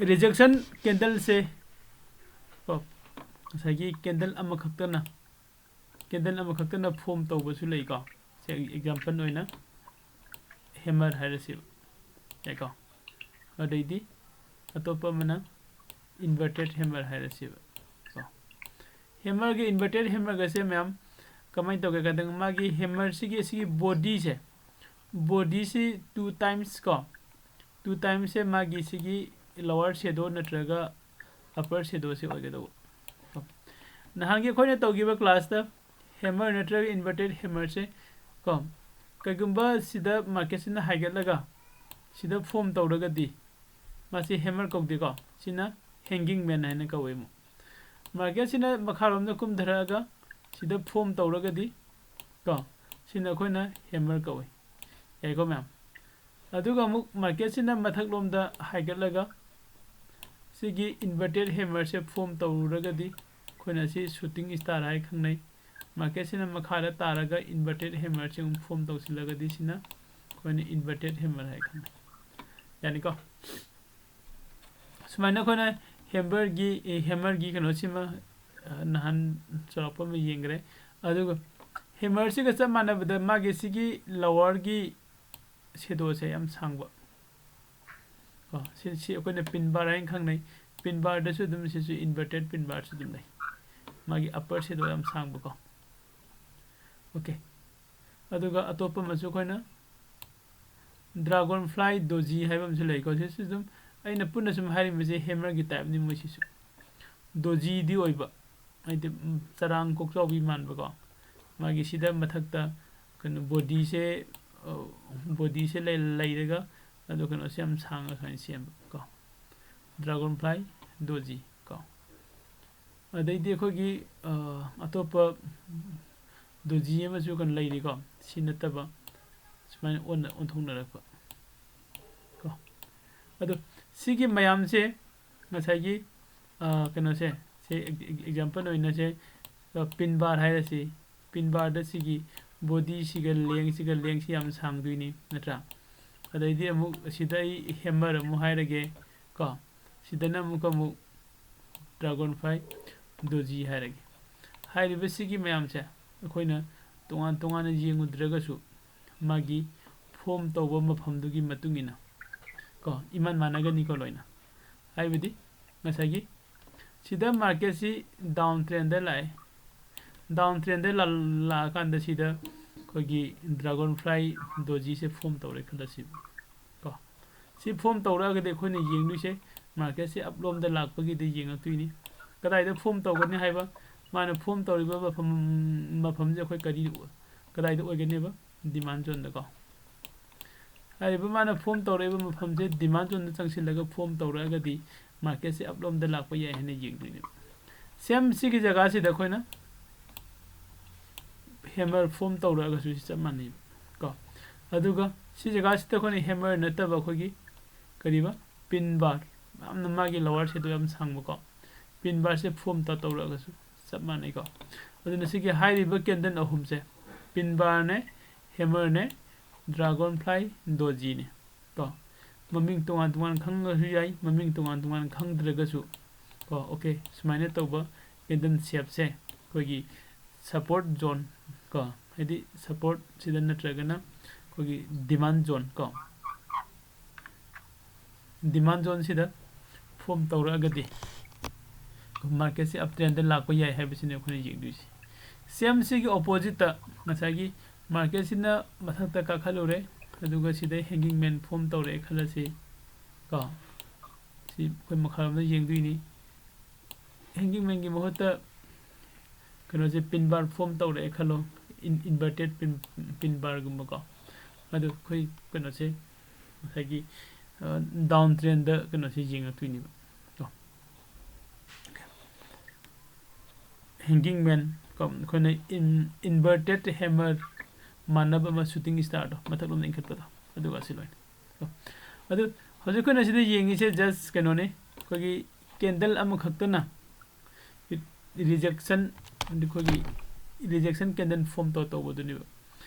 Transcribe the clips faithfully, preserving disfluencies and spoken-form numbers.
Rejection ꯀꯦꯟꯗꯜꯁꯦ ꯀꯣ, ꯉꯁꯥꯏꯒꯤ candle ꯑꯃꯈꯛꯇꯅ, candle ꯑꯃꯈꯛꯇꯅ form ꯇꯧꯕꯁꯨ ꯂꯩꯀꯣ꯫ ꯁꯦ, ꯑꯦꯛꯖꯥꯝꯄꯜ ꯑꯣꯏꯅ ꯍꯦꯃꯔ ꯍꯥꯏꯔꯁꯦꯕ, ꯌꯥꯏꯀꯣ꯫ ꯑꯗꯩꯗꯤ ꯑꯇꯣꯞꯄ ꯑꯃꯅ ꯏꯟꯚꯔꯇꯦꯠ ꯍꯦꯃꯔ ꯍꯥꯏꯔꯁꯦꯕ ꯀꯣ꯫ ꯍꯦꯃꯔꯒ ꯏꯟꯚꯔꯇꯦꯠ ꯍꯦꯃꯔꯒꯁꯦ ꯃꯌꯥꯝ ꯀꯃꯥꯏꯅ ꯇꯧꯒꯦ ꯀꯥꯟꯗ, ꯃꯥꯒꯤ ꯍꯦꯃꯔꯁꯤꯒꯤ, ꯁꯤꯒꯤ ꯕꯣꯗꯤꯁꯦ, ꯕꯣꯗꯤꯁꯤ ꯇꯨ ꯇꯥꯏꯝꯁ ꯀꯣ, ꯇꯨ ꯇꯥꯏꯝꯁꯁꯦ ꯃꯥꯒꯤ ꯁꯤꯒꯤ ꯂꯋꯥꯔ ꯁꯦꯗꯣ ꯅꯠꯇ꯭ꯔꯒ ꯑꯄꯔ ꯁꯦꯗꯣꯁꯦ ꯑꯣꯏꯒꯗꯧꯕ ꯀꯣ꯫ ꯅꯍꯥꯟꯒꯤ ꯑꯩꯈꯣꯏꯅ ꯇꯧꯈꯤꯕ ꯀ꯭ꯂꯥꯁꯇ ꯍꯦꯃꯔ ꯅꯠꯇ꯭ꯔꯒ ꯏꯟꯚꯔꯇꯦꯠ ꯍꯦꯃꯔꯁꯦ ꯀꯣ, ꯀꯩꯒꯨꯝꯕ ꯁꯤꯗ ꯃꯥꯔꯀꯦꯠꯁꯤꯅ ꯍꯥꯏꯒꯠꯂꯒ ꯁꯤꯗ ꯐꯣꯝ ꯇꯧꯔꯒꯗꯤ ꯃꯥꯁꯤ ꯍꯦꯃꯔ ꯀꯧꯗꯦꯀꯣ, ꯁꯤꯅ ꯍꯦꯡꯒꯤꯡ ꯃꯦꯟ ꯍꯥꯏꯅ ꯀꯧꯋꯦ ꯑꯃꯨꯛ꯫ ꯃꯥꯔꯀꯦꯠꯁꯤꯅ ꯃꯈꯥꯔꯣꯝꯗ ꯀꯨꯝꯊꯔꯛꯑꯒ ꯁꯤꯗ ꯐꯣꯝ ꯇꯧꯔꯒꯗꯤ ꯀꯣ, ꯁꯤꯅ ꯑꯩꯈꯣꯏꯅ ꯍꯦꯃꯔ ꯀꯧꯏ꯫ ꯌꯥꯏꯀꯣ ꯃꯌꯥꯝ? ꯑꯗꯨꯒ ꯑꯃꯨꯛ ꯃꯥꯔꯀꯦꯠꯁꯤꯅ ꯃꯊꯛꯂꯣꯝꯗ ꯍꯥꯏꯒꯠꯂꯒ ꯁꯤꯒꯤ ꯏꯟꯚꯔꯇꯦꯠ ꯍꯦꯃꯔꯁꯦ ꯐꯣꯝ ꯇꯧꯔꯨꯔꯒꯗꯤ ꯑꯩꯈꯣꯏꯅ ꯁꯤ ꯁꯨꯇꯤꯡ ꯁ꯭ꯇꯥꯔ ꯍꯥꯏ ꯈꯪꯅꯩ꯫ ꯃꯥꯔꯀꯦꯠꯁꯤꯅ ꯃꯈꯥꯗ ꯇꯥꯔꯒ ꯏꯟꯚꯔꯇꯦꯠ ꯍꯦꯃꯔꯁꯦ ꯑꯃꯨꯛ ꯐꯣꯝ ꯇꯧꯁꯤꯜꯂꯒꯗꯤ ꯁꯤꯅ ꯑꯩꯈꯣꯏꯅ ꯏꯟꯚꯔꯇꯦꯠ ꯍꯦꯃꯔ ꯍꯥꯏ ꯈꯪꯅꯩ꯫ ꯌꯥꯅꯤꯀꯣ? ꯁꯨꯃꯥꯏꯅ ꯑꯩꯈꯣꯏꯅ ꯍꯦꯃꯔꯒꯤ, ꯑꯦ, ꯍꯦꯃꯔꯒꯤ ꯀꯩꯅꯣꯁꯤꯃ, ꯑ, ꯅꯍꯥꯟ ꯆꯥꯎꯔꯥꯛꯄ ꯑꯃ ꯌꯦꯡꯈ꯭ꯔꯦ꯫ ꯑꯗꯨꯒ ꯍꯦꯃꯔꯁꯤꯒ ꯆꯞ ꯃꯥꯟꯅꯕꯗ ꯃꯥꯒꯤ ꯁꯤꯒꯤ ꯂꯋꯥꯔꯒꯤ ꯁꯦꯗꯣꯁꯦ ꯌꯥꯝ ꯁꯥꯡꯕ ꯀꯣ, ꯁꯤ, ꯁꯤ ꯑꯩꯈꯣꯏꯅ ꯄꯤꯟ ꯕꯥꯔ ꯍꯥꯏꯅ ꯈꯪꯅꯩ꯫ ꯄꯤꯟ ꯕꯥꯔꯗꯁꯨ ꯑꯗꯨꯝ ꯁꯤꯁꯨ ꯏꯟꯚꯔꯇꯦꯠ ꯄꯤꯟ ꯕꯥꯔꯁꯨ ꯑꯗꯨꯝ ꯂꯩ꯫ ꯃꯥꯒꯤ ꯑꯄꯔ ꯁꯦꯗꯣ ꯌꯥꯝ ꯁꯥꯡꯕꯀꯣ꯫ ꯑꯣꯀꯦ꯫ ꯑꯗꯨꯒ ꯑꯇꯣꯞꯄ ꯑꯃꯁꯨ ꯑꯩꯈꯣꯏꯅ ꯗ꯭ꯔꯥꯒꯣꯟ ꯐ꯭ꯂꯥꯏ ꯗꯣꯖꯤ ꯍꯥꯏꯕ ꯑꯃꯁꯨ ꯂꯩꯀꯣ꯫ ꯁꯤꯁꯨ ꯑꯗꯨꯝ ꯑꯩꯅ ꯄꯨꯟꯅ ꯁꯨꯝ ꯍꯥꯏꯔꯤꯕꯁꯦ ꯍꯦꯃꯔꯒꯤ ꯇꯥꯏꯞꯅꯤ ꯃꯣꯏꯁꯤꯁꯨ꯫ ꯗꯣꯖꯤꯗꯤ ꯑꯣꯏꯕ, ꯍꯥꯏꯗꯤ, ꯎꯝ, ꯆꯔꯥꯡ ꯀꯣꯛꯆꯥꯎꯕꯤ ꯃꯥꯟꯕꯀꯣ꯫ ꯃꯥꯒꯤ ꯁꯤꯗ ꯃꯊꯛꯇ ꯀꯩꯅꯣ ꯕꯣꯗꯤꯁꯦ, ꯑ, ꯕꯣꯗꯤꯁꯦ ꯂꯩ-, ꯂꯩꯔꯒ ꯑꯗꯣ ꯀꯩꯅꯣꯁꯦ ꯌꯥꯝ ꯁꯥꯡꯅ ꯁꯨꯃꯥꯏꯅ ꯁꯦꯝꯕ ꯀꯣ꯫ ꯗ꯭ꯔꯥꯒꯣꯟ ꯐ꯭ꯂꯥꯏ ꯗꯣꯖꯤ ꯀꯣ꯫ ꯑꯗꯩꯗꯤ ꯑꯩꯈꯣꯏꯒꯤ, ꯑ, ꯑꯇꯣꯞꯄ ꯗꯣꯖꯤ ꯑꯃꯁꯨ ꯀꯩꯅꯣ ꯂꯩꯔꯤꯀꯣ꯫ ꯁꯤ ꯅꯠꯇꯕ ꯁꯨꯃꯥꯏꯅ ꯑꯣꯟꯅ-, ꯑꯣꯟꯊꯣꯛꯅꯔꯛꯄ ꯀꯣ꯫ ꯑꯗꯣ ꯁꯤꯒꯤ ꯃꯌꯥꯝꯁꯦ ꯉꯁꯥꯏꯒꯤ, ꯑ, ꯀꯩꯅꯣꯁꯦ, ꯁꯤ ꯑꯦꯛ-, ꯑꯦꯛ-, ꯑꯦꯛꯖꯥꯝꯄꯜ ꯑꯣꯏꯅ ꯁꯦ, ꯑ, ꯄꯤꯟ ꯕꯥꯔ ꯍꯥꯏꯔꯁꯤ꯫ ꯄꯤꯟ ꯕꯥꯔꯗ ꯁꯤꯒꯤ ꯕꯣꯗꯤꯁꯤꯒ ꯂꯦꯡꯁꯤꯒ, ꯂꯦꯡꯁꯤ ꯌꯥꯝ ꯁꯥꯡꯗꯣꯏꯅꯤ, ꯅꯠꯇ꯭ꯔꯥ? ꯑꯗꯩꯗꯤ ꯑꯃꯨꯛ ꯁꯤꯗ ꯑꯩ ꯍꯦꯃꯔ ꯑꯃꯨꯛ ꯍꯥꯏꯔꯒꯦ ꯀꯣ꯫ ꯁꯤꯗꯅ ꯑꯃꯨꯛꯀ ꯑꯃꯨꯛ ꯗ꯭ꯔꯥꯒꯣꯟ ꯐ꯭ꯂꯥꯏ ꯗꯣꯖꯤ ꯍꯥꯏꯔꯒꯦ꯫ ꯍꯥꯏꯔꯤꯕꯁꯤꯒꯤ ꯃꯌꯥꯝꯁꯦ ꯑꯩꯈꯣꯏꯅ ꯇꯣꯉꯥꯟ ꯇꯣꯉꯥꯟꯅ ꯌꯦꯡꯉꯨꯗ꯭ꯔꯒꯁꯨ ꯃꯥꯒꯤ ꯐꯣꯝ ꯇꯧꯕ ꯃꯐꯝꯗꯨꯒꯤ ꯃꯇꯨꯡ ꯏꯟꯅ ꯀꯣ ꯏꯃꯥꯟ ꯃꯥꯟꯅꯒꯅꯤꯀꯣ ꯂꯣꯏꯅ꯫ ꯍꯥꯏꯕꯗꯤ ꯉꯁꯥꯏꯒꯤ ꯁꯤꯗ ꯃꯥꯔꯀꯦꯠꯁꯤ ꯗꯥꯎꯟ ꯇ꯭ꯔꯦꯟꯗ ꯂꯥꯛꯑꯦ꯫ ꯗꯥꯎꯟ ꯇ꯭ꯔꯦꯟꯗ ꯂꯥꯛꯑꯀꯥꯟꯗ ꯁꯤꯗ ꯑꯩꯈꯣꯏꯒꯤ ꯗ꯭ꯔꯥꯒꯣꯟ ꯐ꯭ꯂꯥꯏ ꯗꯣꯖꯤꯁꯦ ꯐꯣꯝ ꯇꯧꯔꯦ ꯈꯜꯂꯁꯤ ꯀꯣ꯫ ꯁꯤ ꯐꯣꯝ ꯇꯧꯔꯛꯑꯒꯗꯤ ꯑꯩꯈꯣꯏꯅ ꯌꯦꯡꯗꯣꯏꯁꯦ ꯃꯥꯔꯀꯦꯠꯁꯦ ꯑꯞꯂꯣꯝꯗ ꯂꯥꯛꯄꯒꯤꯗꯤ ꯌꯦꯡꯉꯛꯇꯣꯏꯅꯤ꯫ ꯀꯗꯥꯏꯗ ꯐꯣꯝ ꯇꯧꯒꯅꯤ ꯍꯥꯏꯕ, ꯃꯥꯅ ꯐꯣꯝ ꯇꯧꯔꯤꯕ ꯃꯐꯝ, ꯃꯐꯝꯁꯦ ꯑꯩꯈꯣꯏ ꯀꯔꯤ, ꯀꯗꯥꯏꯗ ꯑꯣꯏꯒꯅꯦꯕ? ꯗꯤꯃꯥꯟ ꯖꯣꯟꯗꯀꯣ꯫ ꯍꯥꯏꯔꯤꯕ ꯃꯥꯅ ꯐꯣꯝ ꯇꯧꯔꯛꯏꯕ ꯃꯐꯝꯁꯦ ꯗꯤꯃꯥꯟ ꯖꯣꯟꯗ ꯆꯪꯁꯤꯜꯂꯒ ꯐꯣꯝ ꯇꯧꯔꯛꯑꯒꯗꯤ ꯃꯥꯔꯀꯦꯠꯁꯦ ꯑꯞꯂꯣꯝꯗ ꯂꯥꯛꯄ ꯌꯥꯏ ꯍꯥꯏꯅ ꯌꯦꯡꯗꯣꯏꯅꯦꯕ꯫ ꯁꯦꯝ ꯁꯤꯒꯤ ꯖꯒꯥꯁꯤꯗ ꯑꯩꯈꯣꯏꯅ ꯍꯦꯃꯔ ꯐꯣꯝ ꯇꯧꯔꯛꯑꯒꯁꯨ ꯁꯤ ꯆꯞ ꯃꯥꯟꯅꯩꯕ ꯀꯣ꯫ ꯑꯗꯨꯒ ꯁꯤ ꯖꯒꯥꯁꯤꯗ ꯑꯩꯈꯣꯏꯅ ꯍꯦꯃꯔ ꯅꯠꯇꯕ ꯑꯩꯈꯣꯏꯒꯤ ꯀꯔꯤꯕ ꯄꯤꯟ ꯕꯥꯔ, ꯌꯥꯝꯅ ꯃꯥꯒꯤ ꯂꯋꯥꯔ ꯁꯦꯗꯣ ꯌꯥꯝ ꯁꯥꯡꯕꯀꯣ, ꯄꯤꯟ ꯕꯥꯔꯁꯦ ꯐꯣꯝ ꯇꯧꯔꯛꯑꯒꯁꯨ ꯆꯞ ꯃꯥꯟꯅꯩꯀꯣ꯫ ꯑꯗꯨꯅ ꯁꯤꯒꯤ ꯍꯥꯏꯔꯤꯕ ꯀꯦꯟꯗꯜ ꯑꯍꯨꯝꯁꯦ ꯄꯤꯟ ꯕꯥꯔꯅꯦ, ꯍꯦꯃꯔꯅꯦ, ꯗ꯭ꯔꯥꯒꯣꯟ ꯐ꯭ꯂꯥꯏ ꯗꯣꯖꯤꯅꯦ ꯀꯣ꯫ ꯃꯃꯤꯡ ꯇꯣꯉꯥꯟ ꯇꯣꯉꯥꯟ ꯈꯪꯉꯁꯨ ꯌꯥꯏ, ꯃꯃꯤꯡ ꯇꯣꯉꯥꯟ ꯇꯣꯉꯥꯟ ꯈꯪꯗ꯭ꯔꯒꯁꯨ ꯀꯣ꯫ ꯑꯣꯀꯦ, ꯁꯨꯃꯥꯏꯅ ꯇꯧꯕ ꯀꯦꯟꯗꯜ ꯁꯦꯞꯁꯦ ꯑꯩꯈꯣꯏꯒꯤ ꯁꯄꯣꯔꯠ ꯖꯣꯟ ꯀꯣ, ꯍꯥꯏꯗꯤ ꯁꯄꯣꯔꯠꯁꯤꯗ ꯅꯠꯇ꯭ꯔꯒꯅ ꯑꯩꯈꯣꯏꯒꯤ ꯗꯤꯃꯥꯟ ꯖꯣꯟ ꯀꯣ, ꯗꯤꯃꯥꯟ ꯖꯣꯟꯁꯤꯗ ꯐꯣꯝ ꯇꯧꯔꯛꯑꯒꯗꯤ ꯃꯥꯔꯀꯦꯠꯁꯤ ꯑꯞ ꯇ꯭ꯔꯦꯟꯗ ꯂꯥꯛꯄ ꯌꯥꯏ ꯍꯥꯏꯕꯁꯤꯅꯤ ꯑꯩꯈꯣꯏꯅ ꯌꯦꯡꯗꯣꯏꯁꯤ꯫ ꯁꯦꯝ ꯁꯤꯒꯤ ꯑꯣꯄꯣꯖꯤꯠꯇ ꯉꯁꯥꯏꯒꯤ ꯃꯥꯔꯀꯦꯠꯁꯤꯅ ꯃꯊꯛꯇ ꯀꯥꯈꯠꯂꯨꯔꯦ, ꯑꯗꯨꯒ ꯁꯤꯗ ꯍꯦꯡꯒꯤꯡ ꯃꯦꯟ ꯐꯣꯝ ꯇꯧꯔꯛꯑꯦ ꯈꯜꯂꯁꯤ ꯀꯣ꯫ ꯁꯤ ꯑꯩꯈꯣꯏ ꯃꯈꯥꯔꯣꯝꯗ ꯌꯦꯡꯗꯣꯏꯅꯤ꯫ ꯍꯦꯡꯒꯤꯡ ꯃꯦꯟꯒꯤ ꯃꯍꯨꯠꯇ ꯀꯩꯅꯣꯁꯦ ꯄꯤꯟ ꯕꯥꯔ ꯐꯣꯝ ꯇꯧꯔꯛꯑꯦ ꯈꯜꯂꯣ, ꯏꯟ ꯏꯟꯚꯔꯇꯦꯠ ꯄꯤꯟ ꯄꯤꯟ ꯕꯥꯔꯒꯨꯝꯕꯀꯣ꯫ ꯑꯗꯨ ꯑꯩꯈꯣꯏ ꯀꯩꯅꯣꯁꯦ ꯉꯁꯥꯏꯒꯤ ꯗꯥꯎꯟ ꯇ꯭ꯔꯦꯟꯗ ꯀꯩꯅꯣꯁꯦ ꯌꯦꯡꯉꯛꯇꯣꯏꯅꯦꯕ ꯀꯣ꯫ ꯍꯦꯡꯒꯤꯡ ꯃꯦꯟ ꯀꯣ, ꯑꯩꯈꯣꯏꯅ ꯏꯟ ꯏꯟꯚꯔꯇꯦꯠ ꯍꯦꯃꯔ ꯃꯥꯟꯅꯕ ꯑꯃ ꯁꯨꯇꯤꯡ ꯏꯁꯇꯥꯔꯗꯣ ꯃꯊꯛꯂꯣꯝꯗ ꯏꯟꯈꯠꯄꯗꯣ, ꯑꯗꯨꯒ ꯑꯁꯤ ꯂꯣꯏꯅ ꯀꯣ꯫ ꯑꯗꯨ ꯍꯧꯖꯤꯛ ꯑꯩꯈꯣꯏꯅ ꯁꯤꯗ ꯌꯦꯡꯉꯤꯁꯦ ꯖꯁ ꯀꯩꯅꯣꯅꯤ, ꯑꯩꯈꯣꯏꯒꯤ ꯀꯦꯟꯗꯜ ꯑꯃꯈꯛꯇꯅ ꯔꯤꯖꯦꯛꯁꯟ, ꯑꯩꯈꯣꯏꯒꯤ ꯔꯤꯖꯦꯛꯁꯟ ꯀꯦꯟꯗꯜ ꯐꯣꯝ ꯇꯧ ꯇꯧꯕꯗꯨꯅꯦꯕ꯫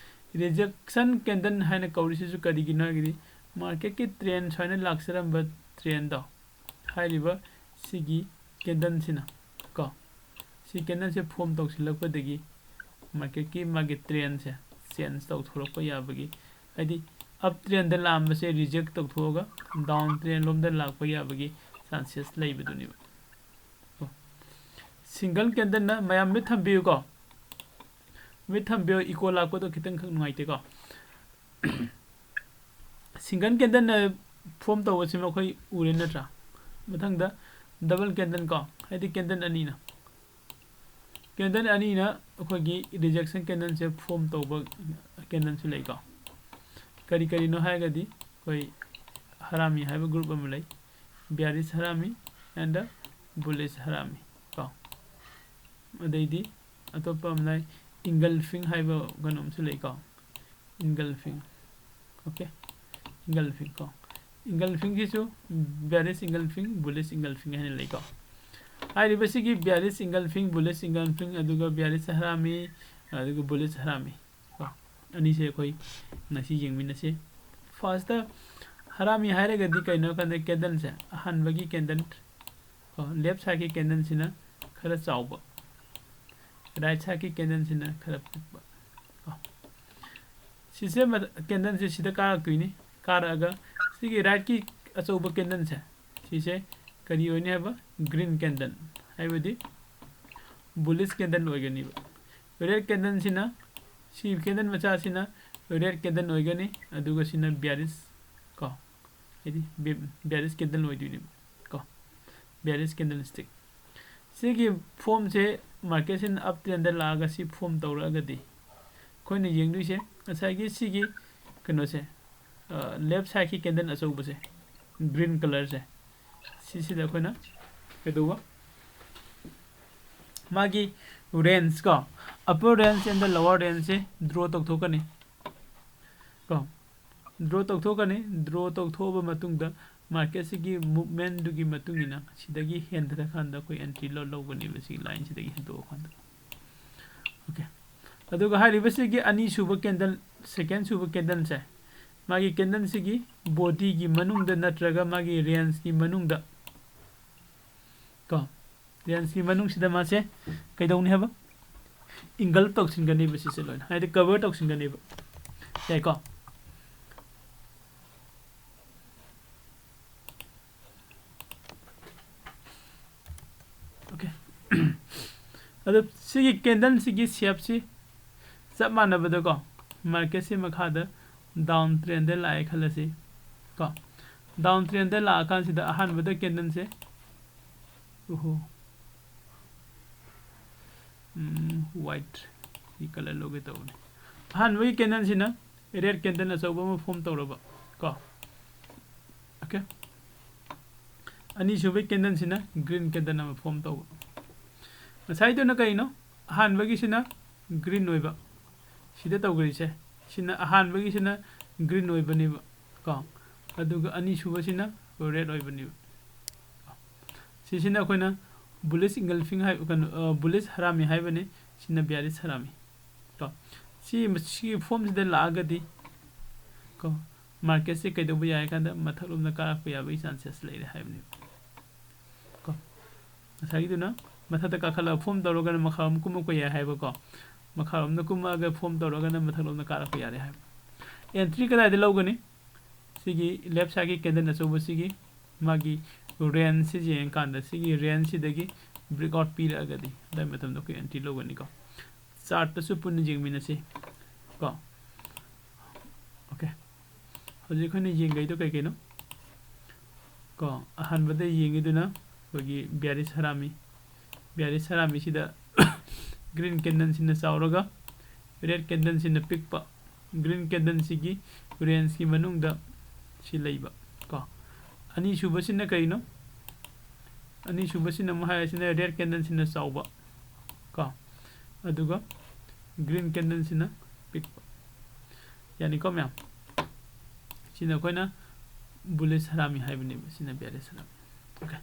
ꯔꯤꯖꯦꯛꯁꯟ ꯀꯦꯟꯗꯜ ꯍꯥꯏꯅ ꯀꯧꯔꯤꯁꯤꯁꯨ ꯀꯔꯤꯒꯤꯅꯣ ꯍꯥꯏꯔꯒꯗꯤ ꯃꯥꯔꯀꯦꯠꯀꯤ ꯇ꯭ꯔꯦꯟ ꯁꯨꯃꯥꯏꯅ ꯂꯥꯛꯆꯔꯝꯕ ꯇ꯭ꯔꯦꯟꯗꯣ ꯍꯥꯏꯔꯤꯕ ꯁꯤꯒꯤ ꯀꯦꯟꯗꯜꯁꯤꯅ ꯀꯣ, ꯁꯤ ꯀꯦꯟꯗꯜꯁꯦ ꯐꯣꯝ ꯇꯧꯁꯤꯜꯂꯛꯄꯗꯒꯤ ꯃꯥꯔꯀꯦꯠꯀꯤ ꯃꯥꯒꯤ ꯇ꯭ꯔꯦꯟꯁꯦ ꯆꯦꯟꯖ ꯇꯧꯊꯣꯔꯛꯄ ꯌꯥꯕꯒꯤ, ꯍꯥꯏꯗꯤ ꯑꯞ ꯇ꯭ꯔꯦꯟꯗ ꯂꯥꯛꯑꯝꯕꯁꯦ ꯔꯤꯖꯦꯛ ꯇꯧꯊꯣꯛꯑꯒ ꯗꯥꯎꯟ ꯇ꯭ꯔꯦꯟ ꯂꯣꯝꯗ ꯂꯥꯛꯄ ꯌꯥꯕꯒꯤ ꯆꯥꯟꯁꯦꯁ ꯂꯩꯕꯗꯨꯅꯦꯕ꯫ ꯁꯤꯡꯒꯜ ꯀꯦꯟꯗꯜꯅ, ꯃꯌꯥꯝ ꯃꯤꯠ ꯊꯝꯕꯤꯌꯨꯀꯣ, ꯃꯤꯠ ꯊꯝꯕꯤꯌꯨ, ꯏꯀꯣ ꯂꯥꯛꯄꯗꯣ ꯈꯤꯇꯪꯈꯛ ꯅꯨꯡꯉꯥꯏꯇꯦꯀꯣ꯫ ꯁꯤꯡꯒꯜ ꯀꯦꯟꯗꯜꯅ ꯐꯣꯝ ꯇꯧꯕꯁꯤꯃ ꯑꯩꯈꯣꯏ ꯎꯔꯦ ꯅꯠꯇ꯭ꯔꯥ? ꯃꯊꯪꯗ ꯗꯕꯜ ꯀꯦꯟꯗꯜ ꯀꯣ, ꯍꯥꯏꯗꯤ ꯀꯦꯟꯗꯜ ꯑꯅꯤꯅ, ꯀꯦꯟꯗꯜ ꯑꯅꯤꯅ ꯑꯩꯈꯣꯏꯒꯤ ꯔꯤꯖꯦꯛꯁꯟ ꯀꯦꯟꯗꯜꯁꯦ ꯐꯣꯝ ꯇꯧꯕ ꯀꯦꯟꯗꯜꯁꯨ ꯂꯩꯀꯣ꯫ ꯀꯔꯤ ꯀꯔꯤꯅꯣ ꯍꯥꯏꯔꯒꯗꯤ ꯑꯩꯈꯣꯏ ꯍꯔꯥꯃꯤ ꯍꯥꯏꯕ ꯒ꯭ꯔꯨꯞ ꯑꯃ ꯂꯩ, ꯕꯤꯌꯥꯔꯤꯁ ꯍꯔꯥꯃꯤ and ꯕꯨꯂꯤꯁ ꯍꯔꯥꯃꯤ ꯀꯣ꯫ ꯑꯗꯩꯗꯤ ꯑꯇꯣꯞꯄ ꯑꯃꯅ ꯏꯪꯒꯜꯐꯤꯡ ꯍꯥꯏꯕ ꯀꯩꯅꯣꯝꯁꯨ ꯂꯩꯀꯣ, ꯏꯪꯒꯜꯐꯤꯡ꯫ ꯑꯣꯀꯦ, ꯏꯪꯒꯜꯐꯤꯡ ꯀꯣ, ꯏꯪꯒꯜꯐꯤꯡꯁꯤꯁꯨ ꯕꯤꯌꯥꯔꯤꯁ ꯏꯪꯒꯜꯐꯤꯡ, ꯕꯨꯂꯤꯁ ꯏꯪꯒꯜꯐꯤꯡ ꯍꯥꯏꯅ ꯂꯩꯀꯣ꯫ ꯍꯥꯏꯔꯤꯕꯁꯤꯒꯤ ꯕꯤꯌꯥꯔꯤꯁ ꯏꯪꯒꯜꯐꯤꯡ, ꯕꯨꯂꯤꯁ ꯏꯪꯒꯜꯐꯤꯡ, ꯑꯗꯨꯒ ꯕꯤꯌꯥꯔꯤꯁ ꯍꯔꯥꯃꯤ, ꯑꯗꯨꯒ ꯕꯨꯂꯤꯁ ꯍꯔꯥꯃꯤ ꯀꯣ, ꯑꯅꯤꯁꯦ ꯑꯩꯈꯣꯏ ꯉꯁꯤ ꯌꯦꯡꯃꯤꯟꯅꯁꯤ꯫ ꯐꯥꯔꯁꯇ ꯍꯔꯥꯃꯤ ꯍꯥꯏꯔꯒꯗꯤ ꯀꯩꯅꯣ ꯍꯥꯏ ꯀꯥꯟꯗ ꯀꯦꯟꯗꯜꯁꯦ, ꯑꯍꯥꯟꯕꯒꯤ ꯀꯦꯟꯗꯜ ꯀꯣ, ꯂꯦꯐ ꯁꯥꯏꯠꯀꯤ ꯀꯦꯟꯗꯜꯁꯤꯅ ꯈꯔ ꯆꯥꯎꯕ, ꯔꯥꯏꯠ ꯁꯥꯏꯠꯀꯤ ꯀꯦꯟꯗꯜꯁꯤꯅ ꯈꯔ ꯄꯤꯛꯄ ꯀꯣ꯫ ꯁꯤꯁꯦ ꯃ-, ꯀꯦꯟꯗꯜꯁꯦ ꯁꯤꯗ ꯀꯥꯔꯛꯇꯣꯏꯅꯤ꯫ ꯀꯥꯔꯛꯑꯒ ꯁꯤꯒꯤ ꯔꯥꯏꯠꯀꯤ ꯑꯆꯧꯕ ꯀꯦꯟꯗꯜꯁꯦ, ꯁꯤꯁꯦ ꯀꯔꯤ ꯑꯣꯏꯅꯤ ꯍꯥꯏꯕ? ꯒ꯭ꯔꯤꯟ ꯀꯦꯟꯗꯜ, ꯍꯥꯏꯕꯗꯤ ꯕꯨꯂꯤꯁ ꯀꯦꯟꯗꯜ ꯑꯣꯏꯒꯅꯤꯕ꯫ ꯔꯦꯗ ꯀꯦꯟꯗꯜꯁꯤꯅ, ꯁꯤ ꯀꯦꯟꯗꯜ ꯃꯆꯥꯁꯤꯅ ꯔꯦꯗ ꯀꯦꯟꯗꯜ ꯑꯣꯏꯒꯅꯤ, ꯑꯗꯨꯒ ꯁꯤꯅ ꯕꯤꯌꯥꯔꯤꯁ ꯀꯣ, ꯍꯥꯏꯗꯤ ꯕꯤ-, ꯕꯤꯌꯥꯔꯤꯁ ꯀꯦꯟꯗꯜ ꯑꯣꯏꯗꯣꯏꯅꯦꯕ ꯀꯣ, ꯕꯤꯌꯥꯔꯤꯁ ꯀꯦꯟꯗꯜ ꯁ꯭ꯇꯤꯛ꯫ ꯁꯤꯒꯤ ꯐꯣꯝꯁꯦ ꯃꯥꯔꯀꯦꯠꯁꯤꯅ ꯑꯞ ꯇ꯭ꯔꯦꯟꯗ ꯂꯥꯛꯑꯒ ꯁꯤ ꯐꯣꯝ ꯇꯧꯔꯛꯑꯒꯗꯤ ꯑꯩꯈꯣꯏꯅ ꯌꯦꯡꯗꯣꯏꯁꯦ ꯉꯁꯥꯏꯒꯤ ꯁꯤꯒꯤ ꯀꯩꯅꯣꯁꯦ, ꯂꯦꯐ ꯁꯥꯏꯠꯀꯤ ꯀꯦꯟꯗꯜ ꯑꯆꯧꯕꯁꯦ, ꯒ꯭ꯔꯤꯟ ꯀꯂꯔꯁꯦ, ꯁꯤꯁꯤꯗ ꯑꯩꯈꯣꯏꯅ ꯀꯩꯗꯧꯕ, ꯃꯥꯒꯤ ꯔꯦꯟꯖ ꯀꯣ, ꯑꯞꯄꯔ ꯔꯦꯟꯖ and lower ꯔꯦꯟꯖꯁꯦ ꯗ꯭ꯔꯣ ꯇꯧꯊꯣꯛꯀꯅꯤ ꯀꯣ꯫ ꯗ꯭ꯔꯣ ꯇꯧꯊꯣꯛꯀꯅꯤ꯫ ꯗ꯭ꯔꯣ ꯇꯧꯊꯣꯛꯑꯕ ꯃꯇꯨꯡꯗ ꯃꯥꯔꯀꯦꯠꯁꯤꯒꯤ ꯃꯨꯞꯃꯦꯟꯗꯨꯒꯤ ꯃꯇꯨꯡ ꯏꯟꯅ ꯁꯤꯗꯒꯤ ꯍꯦꯟꯊꯔꯀꯥꯟꯗ ꯑꯩꯈꯣꯏ ꯑꯦꯟꯇ꯭ꯔꯤ ꯂꯧ-, ꯂꯧꯒꯅꯦꯕ, ꯁꯤꯒꯤ ꯂꯥꯏꯟꯁꯤꯗꯒꯤ ꯍꯦꯟꯗꯣꯛꯑꯀꯥꯟꯗ꯫ ꯑꯣꯀꯦ, ꯑꯗꯨꯒ ꯍꯥꯏꯔꯤꯕꯁꯤꯒꯤ ꯑꯅꯤꯁꯨꯕ ꯀꯦꯟꯗꯜ, ꯁꯦꯀꯦꯟ ꯁꯨꯕ ꯀꯦꯟꯗꯜꯁꯦ, ꯃꯥꯒꯤ ꯀꯦꯟꯗꯜꯁꯤꯒꯤ ꯕꯣꯗꯤꯒꯤ ꯃꯅꯨꯡꯗ ꯅꯠꯇ꯭ꯔꯒ ꯃꯥꯒꯤ ꯔꯦꯟꯖꯀꯤ ꯃꯅꯨꯡꯗ ꯔꯦꯟꯖꯀꯤ ꯃꯅꯨꯡꯁꯤꯗ ꯃꯥꯁꯦ ꯀꯩꯗꯧꯅꯤ ꯍꯥꯏꯕ? ꯏꯟꯒꯜꯞ ꯇꯧꯁꯤꯟꯒꯅꯦꯕ ꯁꯤꯁꯦ ꯂꯣꯏꯅ, ꯍꯥꯏꯗꯤ ꯀꯚꯔ ꯇꯧꯁꯤꯟꯒꯅꯦꯕ꯫ ꯌꯥꯏꯀꯣ? ꯑꯣꯀꯦ꯫ ꯑꯗꯣ ꯁꯤꯒꯤ ꯀꯦꯟꯗꯜꯁꯤꯒꯤ ꯁꯦꯞꯁꯤ ꯆꯞ ꯃꯥꯟꯅꯕꯗꯀꯣ, ꯃꯥꯔꯀꯦꯠꯁꯤ ꯃꯈꯥꯗ ꯗꯥꯎꯟ ꯇ꯭ꯔꯦꯟꯗ ꯂꯥꯛꯑꯦ ꯈꯜꯂꯁꯤ ꯀꯣ꯫ ꯗꯥꯎꯟ ꯇ꯭ꯔꯦꯟꯗ ꯂꯥꯛꯑꯀꯥꯟꯁꯤꯗ ꯑꯍꯥꯟꯕꯗ ꯀꯦꯟꯗꯜꯁꯦ, ꯑꯣꯍꯣ, ꯋꯥꯏꯠ ꯀꯂꯔ ꯂꯧꯒꯦ ꯇꯧꯕꯅꯤ꯫ ꯑꯍꯥꯟꯕꯒꯤ ꯀꯦꯟꯗꯜꯁꯤꯅ ꯔꯦꯗ ꯀꯦꯟꯗꯜ ꯑꯆꯧꯕ ꯑꯃ ꯐꯣꯝ ꯇꯧꯔꯕ ꯀꯣ꯫ ꯑꯣꯀꯦ꯫ ꯑꯅꯤꯁꯨꯕꯒꯤ ꯀꯦꯟꯗꯜꯁꯤꯅ ꯒ꯭ꯔꯤꯟ ꯀꯦꯟꯗꯜ ꯑꯃ ꯐꯣꯝ ꯇꯧꯕ꯫ ꯉꯁꯥꯏꯗꯨꯅ ꯀꯩꯅꯣ? ꯑꯍꯥꯟꯕꯒꯤꯁꯤꯅ ꯒ꯭ꯔꯤꯟ ꯑꯣꯏꯕ, ꯁꯤꯗ ꯇꯧꯈ꯭ꯔꯤꯁꯦ꯫ ꯁꯤꯅ, ꯑꯍꯥꯟꯕꯒꯤꯁꯤꯅ ꯒ꯭ꯔꯤꯟ ꯑꯣꯏꯕꯅꯦꯕ ꯀꯣ, ꯑꯗꯨꯒ ꯑꯅꯤꯁꯨꯕꯁꯤꯅ ꯔꯦꯗ ꯑꯣꯏꯕꯅꯦꯕ꯫ ꯁꯤꯁꯤꯅ ꯑꯩꯈꯣꯏꯅ ꯕꯨꯂꯤꯁ ꯏꯟꯒꯜꯐꯤꯡ ꯍꯥꯏ, ꯀꯩꯅꯣ, ꯕꯨꯂꯤꯁ ꯍꯔꯥꯃꯤ ꯍꯥꯏꯕꯅꯤ꯫ ꯁꯤꯅ ꯕꯤꯌꯥꯔꯤꯁ ꯍꯔꯥꯃꯤ ꯀꯣ꯫ ꯁꯤ, ꯁꯤꯒꯤ ꯐꯣꯝꯁꯤꯗ ꯂꯥꯛꯑꯒꯗꯤ ꯀꯣ, ꯃꯥꯔꯀꯦꯠꯁꯦ ꯀꯩꯗꯧꯕ ꯌꯥꯏ ꯍꯥꯏ ꯀꯥꯟꯗ ꯃꯊꯛꯂꯣꯝꯗ ꯀꯥꯔꯛꯄ ꯌꯥꯕꯒꯤ ꯆꯥꯟꯁꯦꯁ ꯂꯩꯔꯦ ꯍꯥꯏꯕꯅꯦꯕ ꯀꯣ꯫ ꯉꯁꯥꯏꯒꯤꯗꯨꯅ ꯃꯊꯛꯇ ꯀꯥꯈꯠꯂꯒ ꯐꯣꯝ ꯇꯧꯔꯒꯅ ꯃꯈꯥꯔꯣꯝ ꯀꯨꯝꯃꯛꯄ ꯌꯥꯏ ꯍꯥꯏꯕꯀꯣ꯫ ꯃꯈꯥꯔꯣꯝꯗ ꯀꯨꯝꯃꯛꯑꯒ ꯐꯣꯝ ꯇꯧꯔꯒꯅ ꯃꯊꯛꯂꯣꯝꯗ ꯀꯥꯔꯛꯄ ꯌꯥꯔꯦ ꯍꯥꯏꯕ꯫ ꯑꯦꯟꯇ꯭ꯔꯤ ꯀꯗꯥꯏꯗ ꯂꯧꯒꯅꯤ? ꯁꯤꯒꯤ ꯂꯦꯐ ꯁꯥꯏꯠꯀꯤ ꯀꯦꯟꯗꯜ ꯑꯆꯧꯕꯁꯤꯒꯤ ꯃꯥꯒꯤ ꯔꯦꯟꯖꯁꯤ ꯌꯦꯡꯉꯀꯥꯟꯗ ꯁꯤꯒꯤ ꯔꯦꯟꯖꯁꯤꯗꯒꯤ ꯕ꯭ꯔꯦꯛꯑꯥꯎꯠ ꯄꯤꯔꯛꯑꯒꯗꯤ ꯑꯗꯨꯒꯤ ꯃꯇꯝꯗ ꯑꯩꯈꯣꯏ ꯑꯦꯟꯇ꯭ꯔꯤ ꯂꯧꯒꯅꯤꯀꯣ꯫ ꯆꯥꯔꯠꯇꯁꯨ ꯄꯨꯟꯅ ꯌꯦꯡꯃꯤꯟꯅꯁꯤ ꯀꯣ꯫ ꯑꯣꯀꯦ꯫ ꯍꯧꯖꯤꯛ ꯑꯩꯈꯣꯏꯅ ꯌꯦꯡꯒꯩꯗꯣ ꯀꯩ ꯀꯩꯅꯣ? ꯀꯣ, ꯑꯍꯥꯟꯕꯗ ꯌꯦꯡꯉꯤꯗꯨꯅ ꯑꯩꯈꯣꯏꯒꯤ ꯕꯤꯌꯥꯔꯤꯁ ꯍꯔꯥꯃꯤ꯫ ꯕꯤꯌꯥꯔꯤꯁ ꯍꯔꯥꯃꯤꯁꯤꯗ ꯒ꯭ꯔꯤꯟ ꯀꯦꯟꯗꯜꯁꯤꯅ ꯆꯥꯎꯔꯒ ꯔꯦꯗ ꯀꯦꯟꯗꯜꯁꯤꯅ ꯄꯤꯛꯄ꯫ ꯒ꯭ꯔꯤꯟ ꯀꯦꯟꯗꯜꯁꯤꯒꯤ ꯔꯦꯟꯖꯀꯤ ꯃꯅꯨꯡꯗ ꯁꯤ ꯂꯩꯕ ꯀꯣ꯫ ꯑꯅꯤꯁꯨꯕꯁꯤꯅ ꯀꯩꯅꯣ? ꯑꯅꯤꯁꯨꯕꯁꯤꯅ ꯑꯃꯨꯛ ꯍꯥꯏꯔꯤꯁꯤꯅ ꯔꯦꯗ ꯀꯦꯟꯗꯜꯁꯤꯅ ꯆꯥꯎꯕ ꯀꯣ, ꯑꯗꯨꯒ ꯒ꯭ꯔꯤꯟ ꯀꯦꯟꯗꯜꯁꯤꯅ ꯄꯤꯛꯄ꯫ ꯌꯥꯅꯤꯀꯣ ꯃꯌꯥꯝ? ꯁꯤꯅ ꯑꯩꯈꯣꯏꯅ ꯕꯨꯂꯤꯁ ꯍꯔꯥꯃꯤ ꯍꯥꯏꯕꯅꯦꯕ, ꯁꯤꯅ ꯕꯤꯌꯥꯔꯤꯁ ꯍꯔꯥꯃꯤ꯫ ꯑꯣꯀꯦ꯫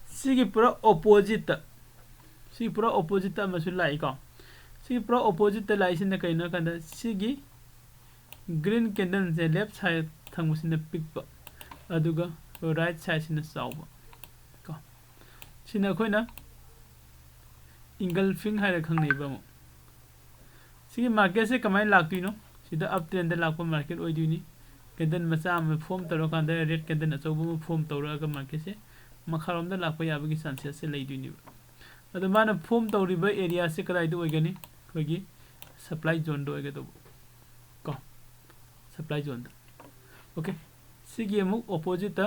ꯁꯤꯒꯤ ꯄꯨꯔꯥ ꯑꯣꯄꯣꯖꯤꯠꯇ, ꯁꯤꯒꯤ ꯄꯨꯔꯥ ꯑꯣꯄꯣꯖꯤꯠꯇ ꯑꯃꯁꯨ ꯂꯥꯛꯏꯀꯣ꯫ ꯁꯤꯒꯤ ꯄꯨꯔꯥ ꯑꯣꯄꯣꯖꯤꯠꯇ ꯂꯥꯛꯏꯁꯤꯅ ꯀꯩꯅꯣ ꯍꯥꯏ ꯀꯥꯟꯗ, ꯁꯤꯒꯤ ꯒ꯭ꯔꯤꯟ ꯀꯦꯟꯗꯜꯁꯦ ꯂꯦꯐ ꯁꯥꯏꯠ ꯊꯪꯕꯁꯤꯅ ꯄꯤꯛꯄ, ꯑꯗꯨꯒ ꯔꯥꯏꯠ ꯁꯥꯏꯠꯁꯤꯅ ꯆꯥꯎꯕ ꯀꯣ꯫ ꯁꯤꯅ ꯑꯩꯈꯣꯏꯅ Engulfing ꯍꯥꯏꯔ ꯈꯪꯅꯩꯕ ꯑꯃꯨꯛ꯫ ꯁꯤꯒꯤ marketꯁꯦ ꯀꯃꯥꯏꯅ ꯂꯥꯛꯇꯣꯏꯅꯣ? ꯁꯤꯗ up trendꯗ ꯂꯥꯛꯄ market ꯑꯣꯏꯗꯣꯏꯅꯤ꯫ Candle ꯃꯆꯥ ꯑꯃ form ꯇꯧꯔꯀꯥꯟꯗ red candle ꯑꯆꯧꯕ ꯑꯃ form ꯇꯧꯔꯛꯑꯒ marketꯁꯦ ꯃꯈꯥꯔꯣꯝꯗ ꯂꯥꯛꯄ ꯌꯥꯕꯒꯤ chances ꯁꯦ ꯂꯩꯗꯣꯏꯅꯦꯕ꯫ ꯑꯗꯣ ꯃꯥꯅ form ꯇꯧꯔꯤꯕ areaꯁꯦ ꯀꯗꯥꯏꯗ ꯑꯣꯏꯒꯅꯤ? ꯑꯩꯈꯣꯏꯒꯤ supply zoneꯗ ꯑꯣꯏꯒꯗꯧꯕ ꯀꯣ, supply zoneꯗ꯫ Okay, ꯁꯤꯒꯤ ꯑꯃꯨꯛ oppositeꯇ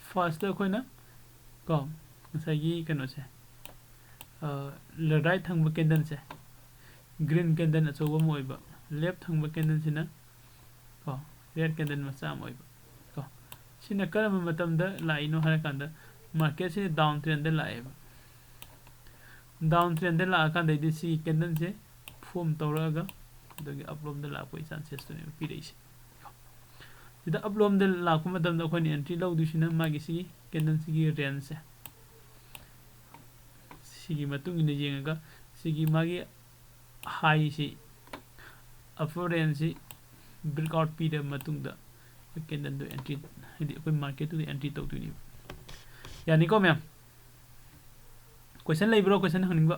firstꯇ ꯑꯩꯈꯣꯏꯅ ꯀꯣ ꯉꯁꯥꯏꯒꯤ ꯀꯩꯅꯣꯁꯦ, right ꯊꯪꯕ candleꯁꯦ green candle ꯑꯆꯧꯕ ꯑꯃ ꯑꯣꯏꯕ, left ꯊꯪꯕ candleꯁꯤꯅ ꯀꯣ red candle ꯃꯆꯥ ꯑꯃ ꯑꯣꯏꯕ ꯀꯣ꯫ ꯁꯤꯅ ꯀꯔꯝꯕ ꯃꯇꯝꯗ ꯂꯥꯛꯏꯅꯣ ꯍꯥꯏꯔꯀꯥꯟꯗ marketꯁꯤ down trendꯗ ꯂꯥꯛꯑꯦꯕ꯫ Down trendꯗ ꯂꯥꯛꯑꯀꯥꯟꯗꯩꯗꯤ ꯁꯤꯒꯤ candleꯁꯦ form ꯇꯧꯔꯛꯑꯒ ꯑꯗꯨꯒꯤ upꯂꯣꯝꯗ ꯂꯥꯛꯄꯒꯤ chances ꯇꯨꯅꯦꯕ ꯄꯤꯔꯛꯏꯁꯦ꯫ ꯁꯤꯗ upꯂꯣꯝꯗ ꯂꯥꯛꯄ ꯃꯇꯝꯗ ꯑꯩꯈꯣꯏꯅ entry ꯂꯧꯗꯣꯏꯁꯤꯅ ꯃꯥꯒꯤ ꯁꯤꯒꯤ candleꯁꯤꯒꯤ rangeꯁꯦ, ꯁꯤꯒꯤ ꯃꯇꯨꯡ ꯏꯟꯅ ꯌꯦꯡꯉꯒ ꯁꯤꯒꯤ ꯃꯥꯒꯤ highꯁꯤ, upper rangeꯁꯤ breakout ꯄꯤꯔꯕ ꯃꯇꯨꯡꯗ ꯑꯩꯈꯣꯏ candleꯗꯨ entry, ꯍꯥꯏꯗꯤ ꯑꯩꯈꯣꯏ marketꯇꯨꯗ entry ꯇꯧꯗꯣꯏꯅꯦꯕ꯫ ꯌꯥꯅꯤꯀꯣ ꯃꯌꯥꯝ? Question ꯂꯩꯕ꯭ꯔꯣ? Question ꯍꯪꯅꯤꯡꯕ?